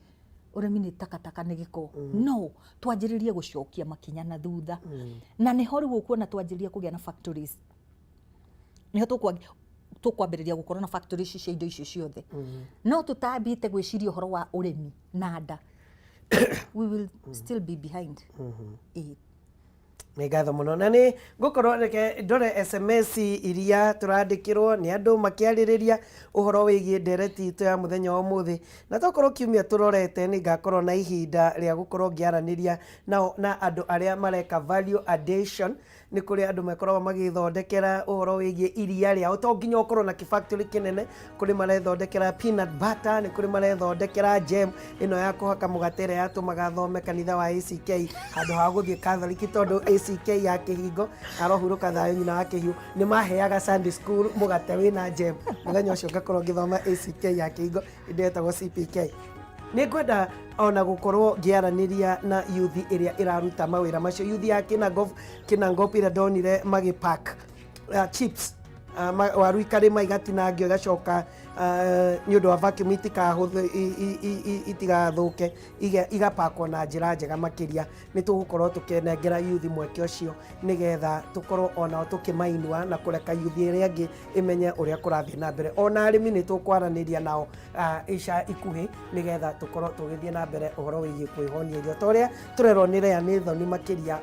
ũrĩmi nĩ takataka nĩ gĩko, no twanjĩrĩrie gũcokia makinya na thutha. Na nĩho rĩu ũkuona twanjĩrĩria kũgĩa na factories, nĩho tũkwambĩrĩria gũkorwo na factories cia indo icio ciothe. No tũtambĩte gwĩciria ũhoro wa ũrĩmi na nda, we will still be behind. Ĩĩ. Nĩ ngatho mũno na nĩ ngũkorwo reke ndore SMS iria tũrandĩkĩrwo nĩ andũ makĩarĩrĩria ũhoro wĩgiĩ ndereti itũ ya mũthenya wa ũmũthĩ. Na tokorwo kiumia tũrorete nĩ ngakorwo na ihinda rĩa gũkorwo ngĩaranĩria nao na andũ arĩa mareka value addition. Nĩ kũrĩ andũ makoragwo magĩthondekera ũhoro wĩgiĩ iria rĩao, to nginya ũkorwo na kĩ factory kĩnene. Kũrĩ marethondekera peanut butter, nĩ kũrĩ marethondekera jam ĩno ya kũhaka mũgate ĩrĩa yatũmaga thome kanitha wa ACK handũ ha gũthiĩ Catholic, tondũ ACK ya Kĩhingo arohurũka thayũ nyina wa Kĩhiũ nĩ maheaga Sunday school mũgate wĩna jam. Mũthenya ũcio ngakorwo ngĩthoma ACK ya Kĩhingo ĩndĩ yetagwo CPK. Nĩ ngwenda ona gũkorwo ngĩaranĩria na youth ĩrĩa ĩraruta mawĩra macio, youth ya Kinangop, Kinangop ĩrĩa ndonire magĩ pack chips, waru ikarĩma igatinangio igacoka nĩ ũndũ wa vacuum itigathũke, igapakwo na njĩra njega makĩria. Nĩ tũgũkorwo tũkĩnengera youth mweke ũcio nĩgetha tũkorwo onao tũkĩmainua na kũreka youth ĩrĩa ĩngĩ ĩmenye ũrĩa kũrathiĩ na mbere. Ona arĩmi nĩ tũkwaranĩria nao ica ikuhĩ nĩgetha tũkorwo tũgĩthiĩ na mbere ũhoro wĩgiĩ kwĩhonia irio. Ta ũrĩa tũrerwo nĩ Lea nĩ thoni makĩria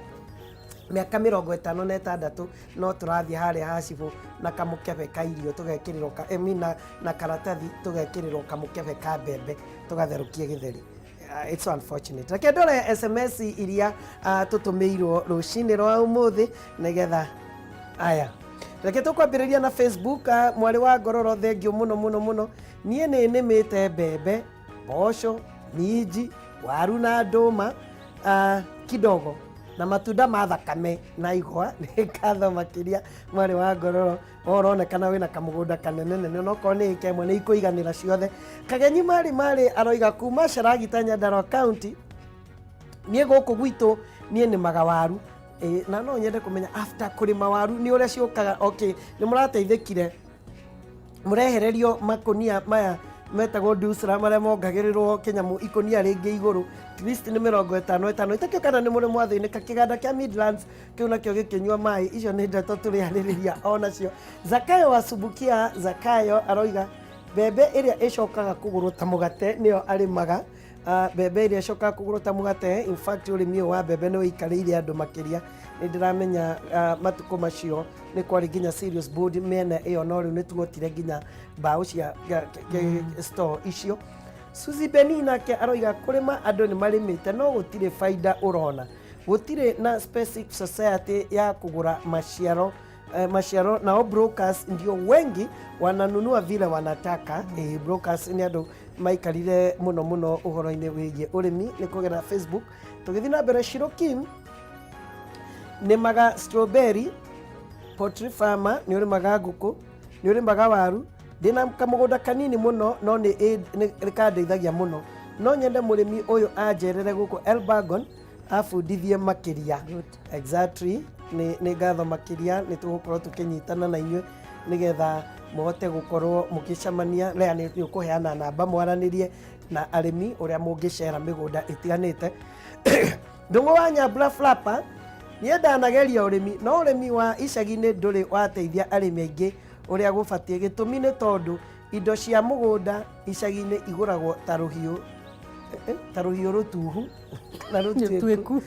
mĩaka 56 no tũrathiĩ harĩa ha cibũ na kamũkebe ka irio tũgekĩrĩrwo ka, I mean, na karatathi tũgekĩrĩrwo kamũkebe ka mbembe tũgatherũkie gĩtheri. It's so unfortunate. Reke ndore SMS iria tũtũmĩirwo rũcinĩ rwa ũmũthĩ nĩgetha aya. Reke tũkwambĩrĩria na Facebook. Mwarĩ wa Ngororo, thengiũ mũno mũno mũno. Niĩ nĩ nĩmĩte mbembe, mboco, minji, waru na ndũma kidogo na matunda ma thakame na igwa. Nĩ ngatho makĩria mwarĩ wa Ngororo. Ũronekana wĩna kamũgũnda kanene nene, onokorwo nĩ ĩka ĩmwe nĩ ikũiganĩra ciothe. Kagenyi Marĩ Marĩ aroiga kuma Caragita, Nyandarua County, niĩ gũkũ gwitũ niĩ nĩmaga waru. Ĩ, na no nyende kũmenya after kũrĩma waru nĩ ũrĩa ciũkaga. Okay, nĩ mũrateithĩkire mũrehererio makũnia maya metagwo dusra marĩa mongagĩrĩrwo kĩnyamũ ikũnia rĩngĩ igũrũ, at least nĩ 50 ĩtano itakĩo kana nĩ mũrĩ mwathĩnĩka. Kĩganda kĩa Midlands kĩu nakĩo gĩkĩnyua maĩ, icio nĩ ndeto tũrĩarĩrĩria onacio. Zakayo wa Subukia, Zakayo aroiga mbembe ĩrĩa ĩcokaga kũgũrwo ta mũgate nĩyo arĩmaga. Mbembe ĩrĩa ĩcokaga kũgũrwo ta mũgate. In fact, ũrĩmi ũyũ wa mbembe nĩ ũikarĩire andũ makĩria. Nĩ ndĩramenya matukũ macio nĩ kwarĩ nginya serious board mĩena ĩyo, no rĩu nĩ tuotire nginya mbaũ cia store icio. Suzy Beni nake aroiga kũrĩma andũ nĩ marĩmĩte no gũtirĩ baida ũrona, gũtirĩ na specific society ya kũgũra maciaro maciaro, nao brokers ndio wengi wananunua vile wanataka. Brokers nĩ andũ maikarire mũno mũno ũhoro-inĩ wĩgiĩ ũrĩmi nĩ kũgera Facebook. Tũgĩthiĩ na mbere, Shiro Kim nĩmaga strawberry, poultry farmer, nĩ ũrĩmaga ngũkũ, nĩ ũrĩmaga waru. Ndĩna kamũgũnda kanini mũno no nĩ kandeithagia mũno. No nyende mũrĩmi ũyũ anjerere gũkũ Elbagon abundithie makĩria. Exactly, nĩ ngatho makĩria. Nĩ tũgũkorwo tũkĩnyitana na inyuĩ nĩgetha mũhote gũkorwo mũgĩcemania. Lea nĩ ũkũheana namba mwaranĩrie na arĩmi ũrĩa mũngĩcera mĩgũnda ĩtiganĩte. Ndũng'ũ wa Nyambura Flapa, niĩ ndanageria ũrĩmi no ũrĩmi wa icagi-inĩ ndũrĩ wateithia arĩmi aingĩ ũrĩa gũbatiĩ. Gĩtũmi nĩ tondũ indo cia mũgũnda icagi-inĩ igũragwo ta rũhiũ ta rũhiũ rũtuhu kana rũtuĩku. Rũtuĩku.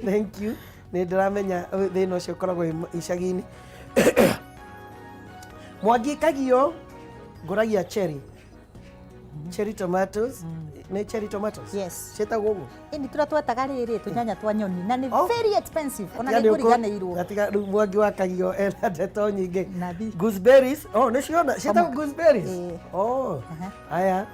Thank you. Nĩ ndĩramenya thĩna ũcio ũkoragwo wĩ icagi-inĩ. Mwangi Kagio, ngũragia cherry tomatoes. Nĩ cherry tomatoes? Yes. Ciĩtagwo ũguo? Ĩni tũrĩa twetaga rĩrĩ tũnyanya twa nyoni na nĩ very expensive, ona nĩ ngũriganĩirwo. Gatiga rĩu Mwangi wa Kagio ena ndeto nyingĩ. Nathi. Gooseberries, oh, nĩ ciona ciĩtagwo gooseberries? Ĩĩ. Oh, aya,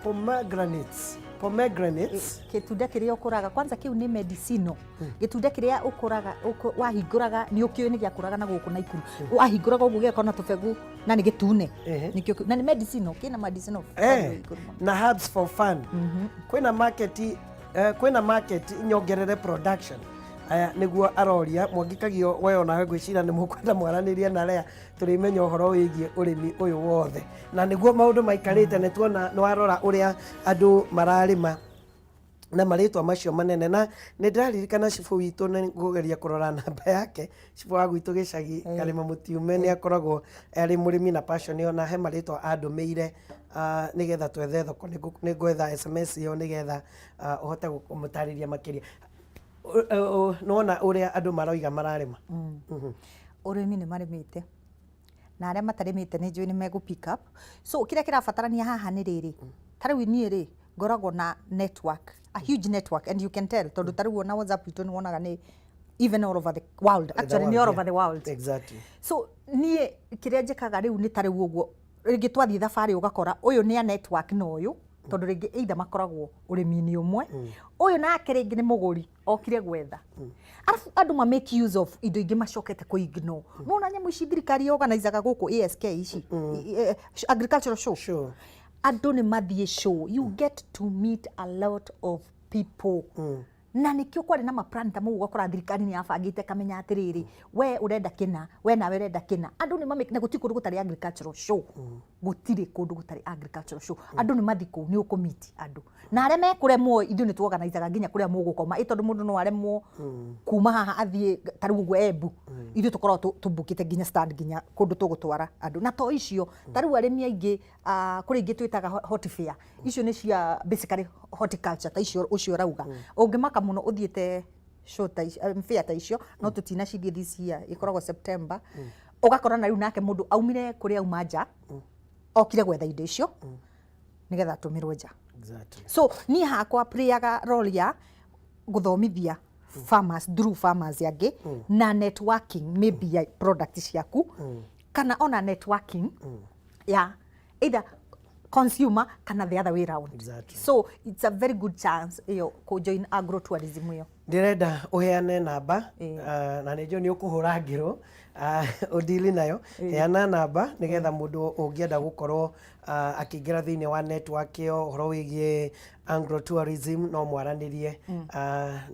pomegranates, pomegranates. Gĩtunda kĩrĩa ũkũraga kwanza kĩu nĩ medicinal. Gĩtunda kĩrĩa ũkũraga wahingũraga nĩ ũkĩũĩ nĩ gĩakũraga na gũkũ Naikuru. Wahingũraga ũguo gĩgakorwo na tũbegũ na nĩ gĩtune. Nĩkĩo na nĩ medicinal, kĩna medicinal value igũrũ mũno. Na herbs for fun. Kwĩna market, kwĩna market nyongerere production? Aya nĩguo aroria Mwangi Kagio. We onawe ngwĩciria nĩ mũkwenda mwaranĩrie na Lea, tũrĩmenya ũhoro wĩgiĩ ũrĩmi ũyũ wothe na nĩguo maũndũ maikarĩte. Nĩ tuona nĩ warora ũrĩa andũ mararĩma na marĩtwa macio manene, na nĩ ndĩraririkana cibũ witũ, nĩ ngũgeria kũrora namba yake, cibũ wa gwitũ gĩcagi Karĩma Mũtiume, nĩ akoragwo arĩ mũrĩmi na passion ĩyo, na he marĩtwa andũmĩire nĩgetha twethe thoko. Nĩ ngwetha SMS ĩyo nĩgetha ũhote kũmũtarĩria makĩria. Nĩwona ũrĩa andũ maroiga mararĩma? Ũrĩmi nĩ marĩmĩte, na arĩa matarĩmĩte nĩ njũĩ nĩ megũ pick up. So kĩrĩa kĩrabatarania haha nĩ rĩrĩ, ta rĩu niĩ rĩ, ngoragwo na network, a huge network, and you can tell tondũ ta rĩu ona WhatsApp itũ nĩ wonaga nĩ even all over the world, actually nĩ all over the world. So niĩ kĩrĩa njĩkaga rĩu nĩ ta rĩu ũguo rĩngĩ twathiĩ thabarĩ, ũgakora ũyũ nĩ a network na ũyũ, tondũ rĩngĩ either makoragwo ũrĩmi-inĩ ũmwe, ũyũ nake rĩngĩ nĩ mũgũri okire gwetha. Arabu andũ ma make use of indo ingĩ macokete kũ ignore. Nona nyamũ ici thirikari organizaga gũkũ, ASK ici, agricultural show. Andũ nĩ mathiĩ show, you get to meet a lot of people, na nĩkĩo kwarĩ na maplan ta mau. Ũgakora thirikari nĩ yabangĩte kamenya atĩrĩrĩ, we ũrenda kĩna, we nawe ũrenda kĩna. Andũ nĩ mame na gũtirĩ kũndũ gũtarĩ agricultural show, gũtirĩ kũndũ gũtarĩ agricultural show. Andũ nĩ mathiĩ kũu, nĩ ũkũmiti andũ, na arĩa mekũremwo, ithuĩ nĩ tuorganizaga nginya kũrĩa mũgũkoma, ĩ tondũ mũndũ no aremwo kuma haha athiĩ ta rĩu ũguo Embu, ithuĩ tũkoragwo tũmbukĩte nginya stand nginya kũndũ tũgũtwara andũ. Na to icio, ta rĩu arĩmi aingĩ, kũrĩ ingĩ twĩtaga hot fair. Icio nĩ cia basically horticulture ta icio ũcio ũrauga. Ũngĩmaka mũno ũthiĩte show ta icio, fair ta icio, no tũtinacithiĩ this year, ĩkoragwo September, ũgakora na rĩu nake mũndũ aumire kũrĩa auma nja, okire gwetha indo icio nĩgetha atũmĩrwo nja. So niĩ hakwa playaga role ya gũthomithia farmers through farmers angĩ na networking maybe ya product ciaku, kana ona networking ya either consumer kana the other way round. So it's a very good chance ĩyo kũ join agrotourism ĩyo. Ndĩrenda ũheane namba, na nĩ njũĩ nĩ ũkũhũra ngĩrwo ũdili nayo. Heana namba nĩgetha mũndũ ũngĩenda gũkorwo akĩingĩra thĩinĩ wa network ĩyo, ũhoro wĩgiĩ agrotourism, no mwaranĩrie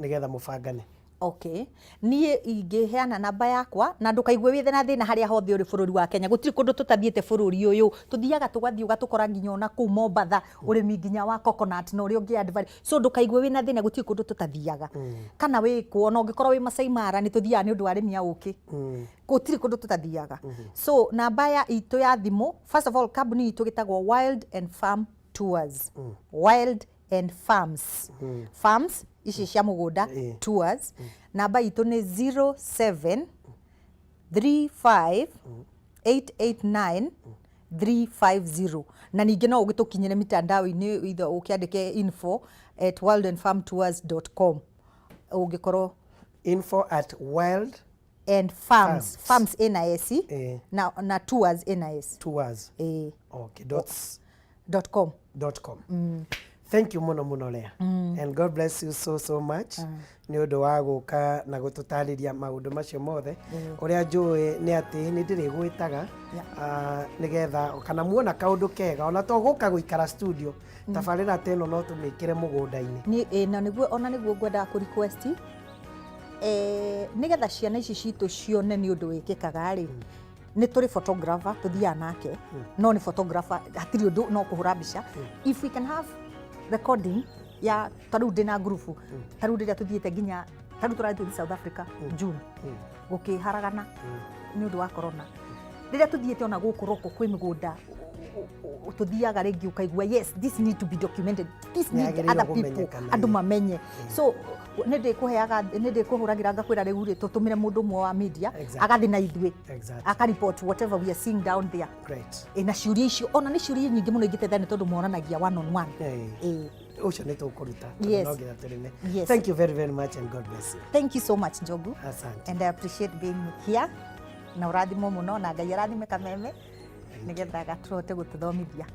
nĩgetha mũbangane. Okay, niĩ ingĩheana namba yakwa, na ndũkaigue wĩ na thĩna harĩa hothe ũrĩ bũrũri wa Kenya. Gũtirĩ kũndũ tũtathiĩte bũrũri ũyũ. Tũthiaga tũgathiĩ ũgatũkora nginya ona kũu Mombatha, ũrĩmi nginya wa coconut na ũrĩa ũngĩ add value. So ndũkaigue wĩna thĩna, gũtirĩ kũndũ tũtathiaga. Kana wĩ kũ, ona ũngĩkorwo wĩ Masai Mara, nĩ tũthiaga nĩ ũndũ wa arĩmi a ũkĩ. Gũtirĩ kũndũ tũtathiaga. So namba ya itũ ya thimũ, first of all, kambuni itũ gĩtagwo Wild and Farm Tours, Wild and Farms. Farms ici cia mũgũnda tours. Namba itũ nĩ 07 35 889 350. Na ningĩ no ũgĩtũkinyĩre mitandao-inĩ either ũkĩandĩke info@wildandfarmtours.com ũngĩkorwo Info at wild and farms, farms ĩna S na tours ĩna S. Tours. Okay, dots. Dot com. Dot com. Thank you muno muno Lea. And God bless you so so much. Nĩ ũndũ wa gũka na gũtũtarĩria maũndũ macio mothe. Ũrĩa njũĩ nĩ atĩ nĩ ndĩrĩgwĩtaga nĩgetha kana muona kaũndũ kega ona to gũka gũikara studio tabarĩra ta ĩno no tũmĩkĩre mũgũnda-inĩ. Nĩ na nĩguo ona nĩguo ngwendaga kũ request nĩgetha ciana ici citũ cione nĩ ũndũ wĩkĩkaga rĩ, nĩ tũrĩ photographer tũthiaga nake, no nĩ photographer hatirĩ ũndũ no kũhũra mbica. If we can have recording ya ta rĩu ndĩna ngurubu ta rĩu rĩrĩa tũthiĩte nginya ta rĩu tũrathiĩ South Africa June gũkĩharagana nĩ ũndũ wa corona, rĩrĩa tũthiĩte ona gũkũ roko kwĩ mĩgũnda tũthiaga rĩngĩ ũkaigua yes, this need to be documented, this need Nĩyagĩrĩirwo other people kũmenyekana, andũ mamenye. So nĩ ndĩkũheaga, nĩ ndĩkũhũragĩra ngakwĩra rĩu rĩ tũtũmĩre mũndũ ũmwe wa media agathiĩ na ithuĩ aka report whatever we are seeing down there. Na ciũria icio ona nĩ ciũria nyingĩ mũno ingĩteithia nĩ tondũ monanagia one on one. Ũcio nĩ tũkũruta tondũ no nginya tũrĩme. Thank you very very much and God bless you. Thank you so much, Njogu. Asante. And I appreciate being here. Na ũrathimwo mũno na Ngai arathime kameme nĩgetha gatũhote gũtũthomithia.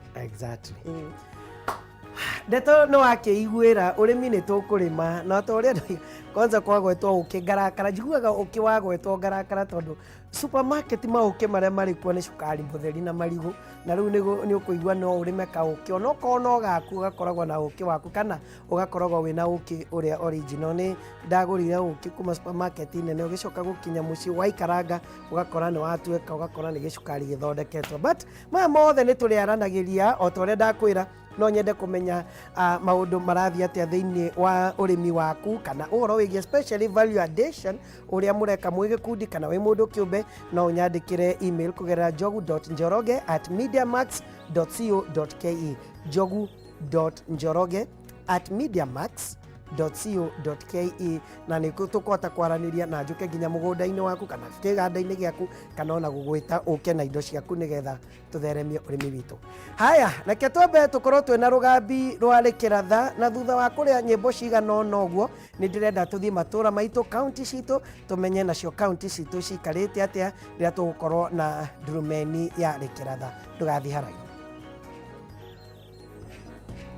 Ndeto nĩ wakĩiguĩra ũrĩmi nĩ tũkũrĩma na ta ũrĩa ndoiga kwanza kwagwetwo ũkĩ ngarakara, njiguaga ũkĩ wagwetwo ngarakara tondũ supermarket maũkĩ marĩa marĩ kuo nĩ cukari mũtheri na marigũ, na rĩu nĩ ũkũigua no ũrĩme kaũkĩ onokorwo no gaku ũgakoragwo na ũkĩ waku kana ũgakoragwo wĩna ũkĩ ũrĩa original. Nĩ ndagũrire ũkĩ kuma supermarket nene, ũgĩcoka gũkinya mũciĩ waikaranga ũgakora nĩ watuĩka, ũgakora nĩ gĩcukari gĩthondeketwo. But maya mothe nĩ tũrĩaranagĩria o ta ũrĩa ndakwĩra. No nyende kũmenya maũndũ marathiĩ atĩa thĩinĩ wa ũrĩmi waku kana ũhoro wĩgiĩ especially value addition ũrĩa mũreka mwĩ gĩkundi kana wĩ mũndũ kĩũmbe. No ũnyandĩkĩre email kũgerera njogu.njoroge@mediamax.co.ke, njogu.njoroge@mediamax.co.ke, na nĩ tũkũhota kwaranĩria na njũke nginya mũgũnda-inĩ waku kana kĩganda-inĩ gĩaku kana ona gũgwĩta ũke na indo ciaku nĩgetha tũtheremie ũrĩmi witũ. Haya, reke twambe tũkorwo twĩna rũgambi rwa rĩkĩratha, na thutha wa kũrĩa nyĩmbo cigana ũna ũguo nĩ ndĩrenda tũthiĩ matũra maitũ, kaunti citũ, tũmenye nacio kaunti citũ cikarĩte atĩa rĩrĩa tũgũkorwo na ndurumeni ya rĩkĩratha. Ndũgathiĩ haraihu.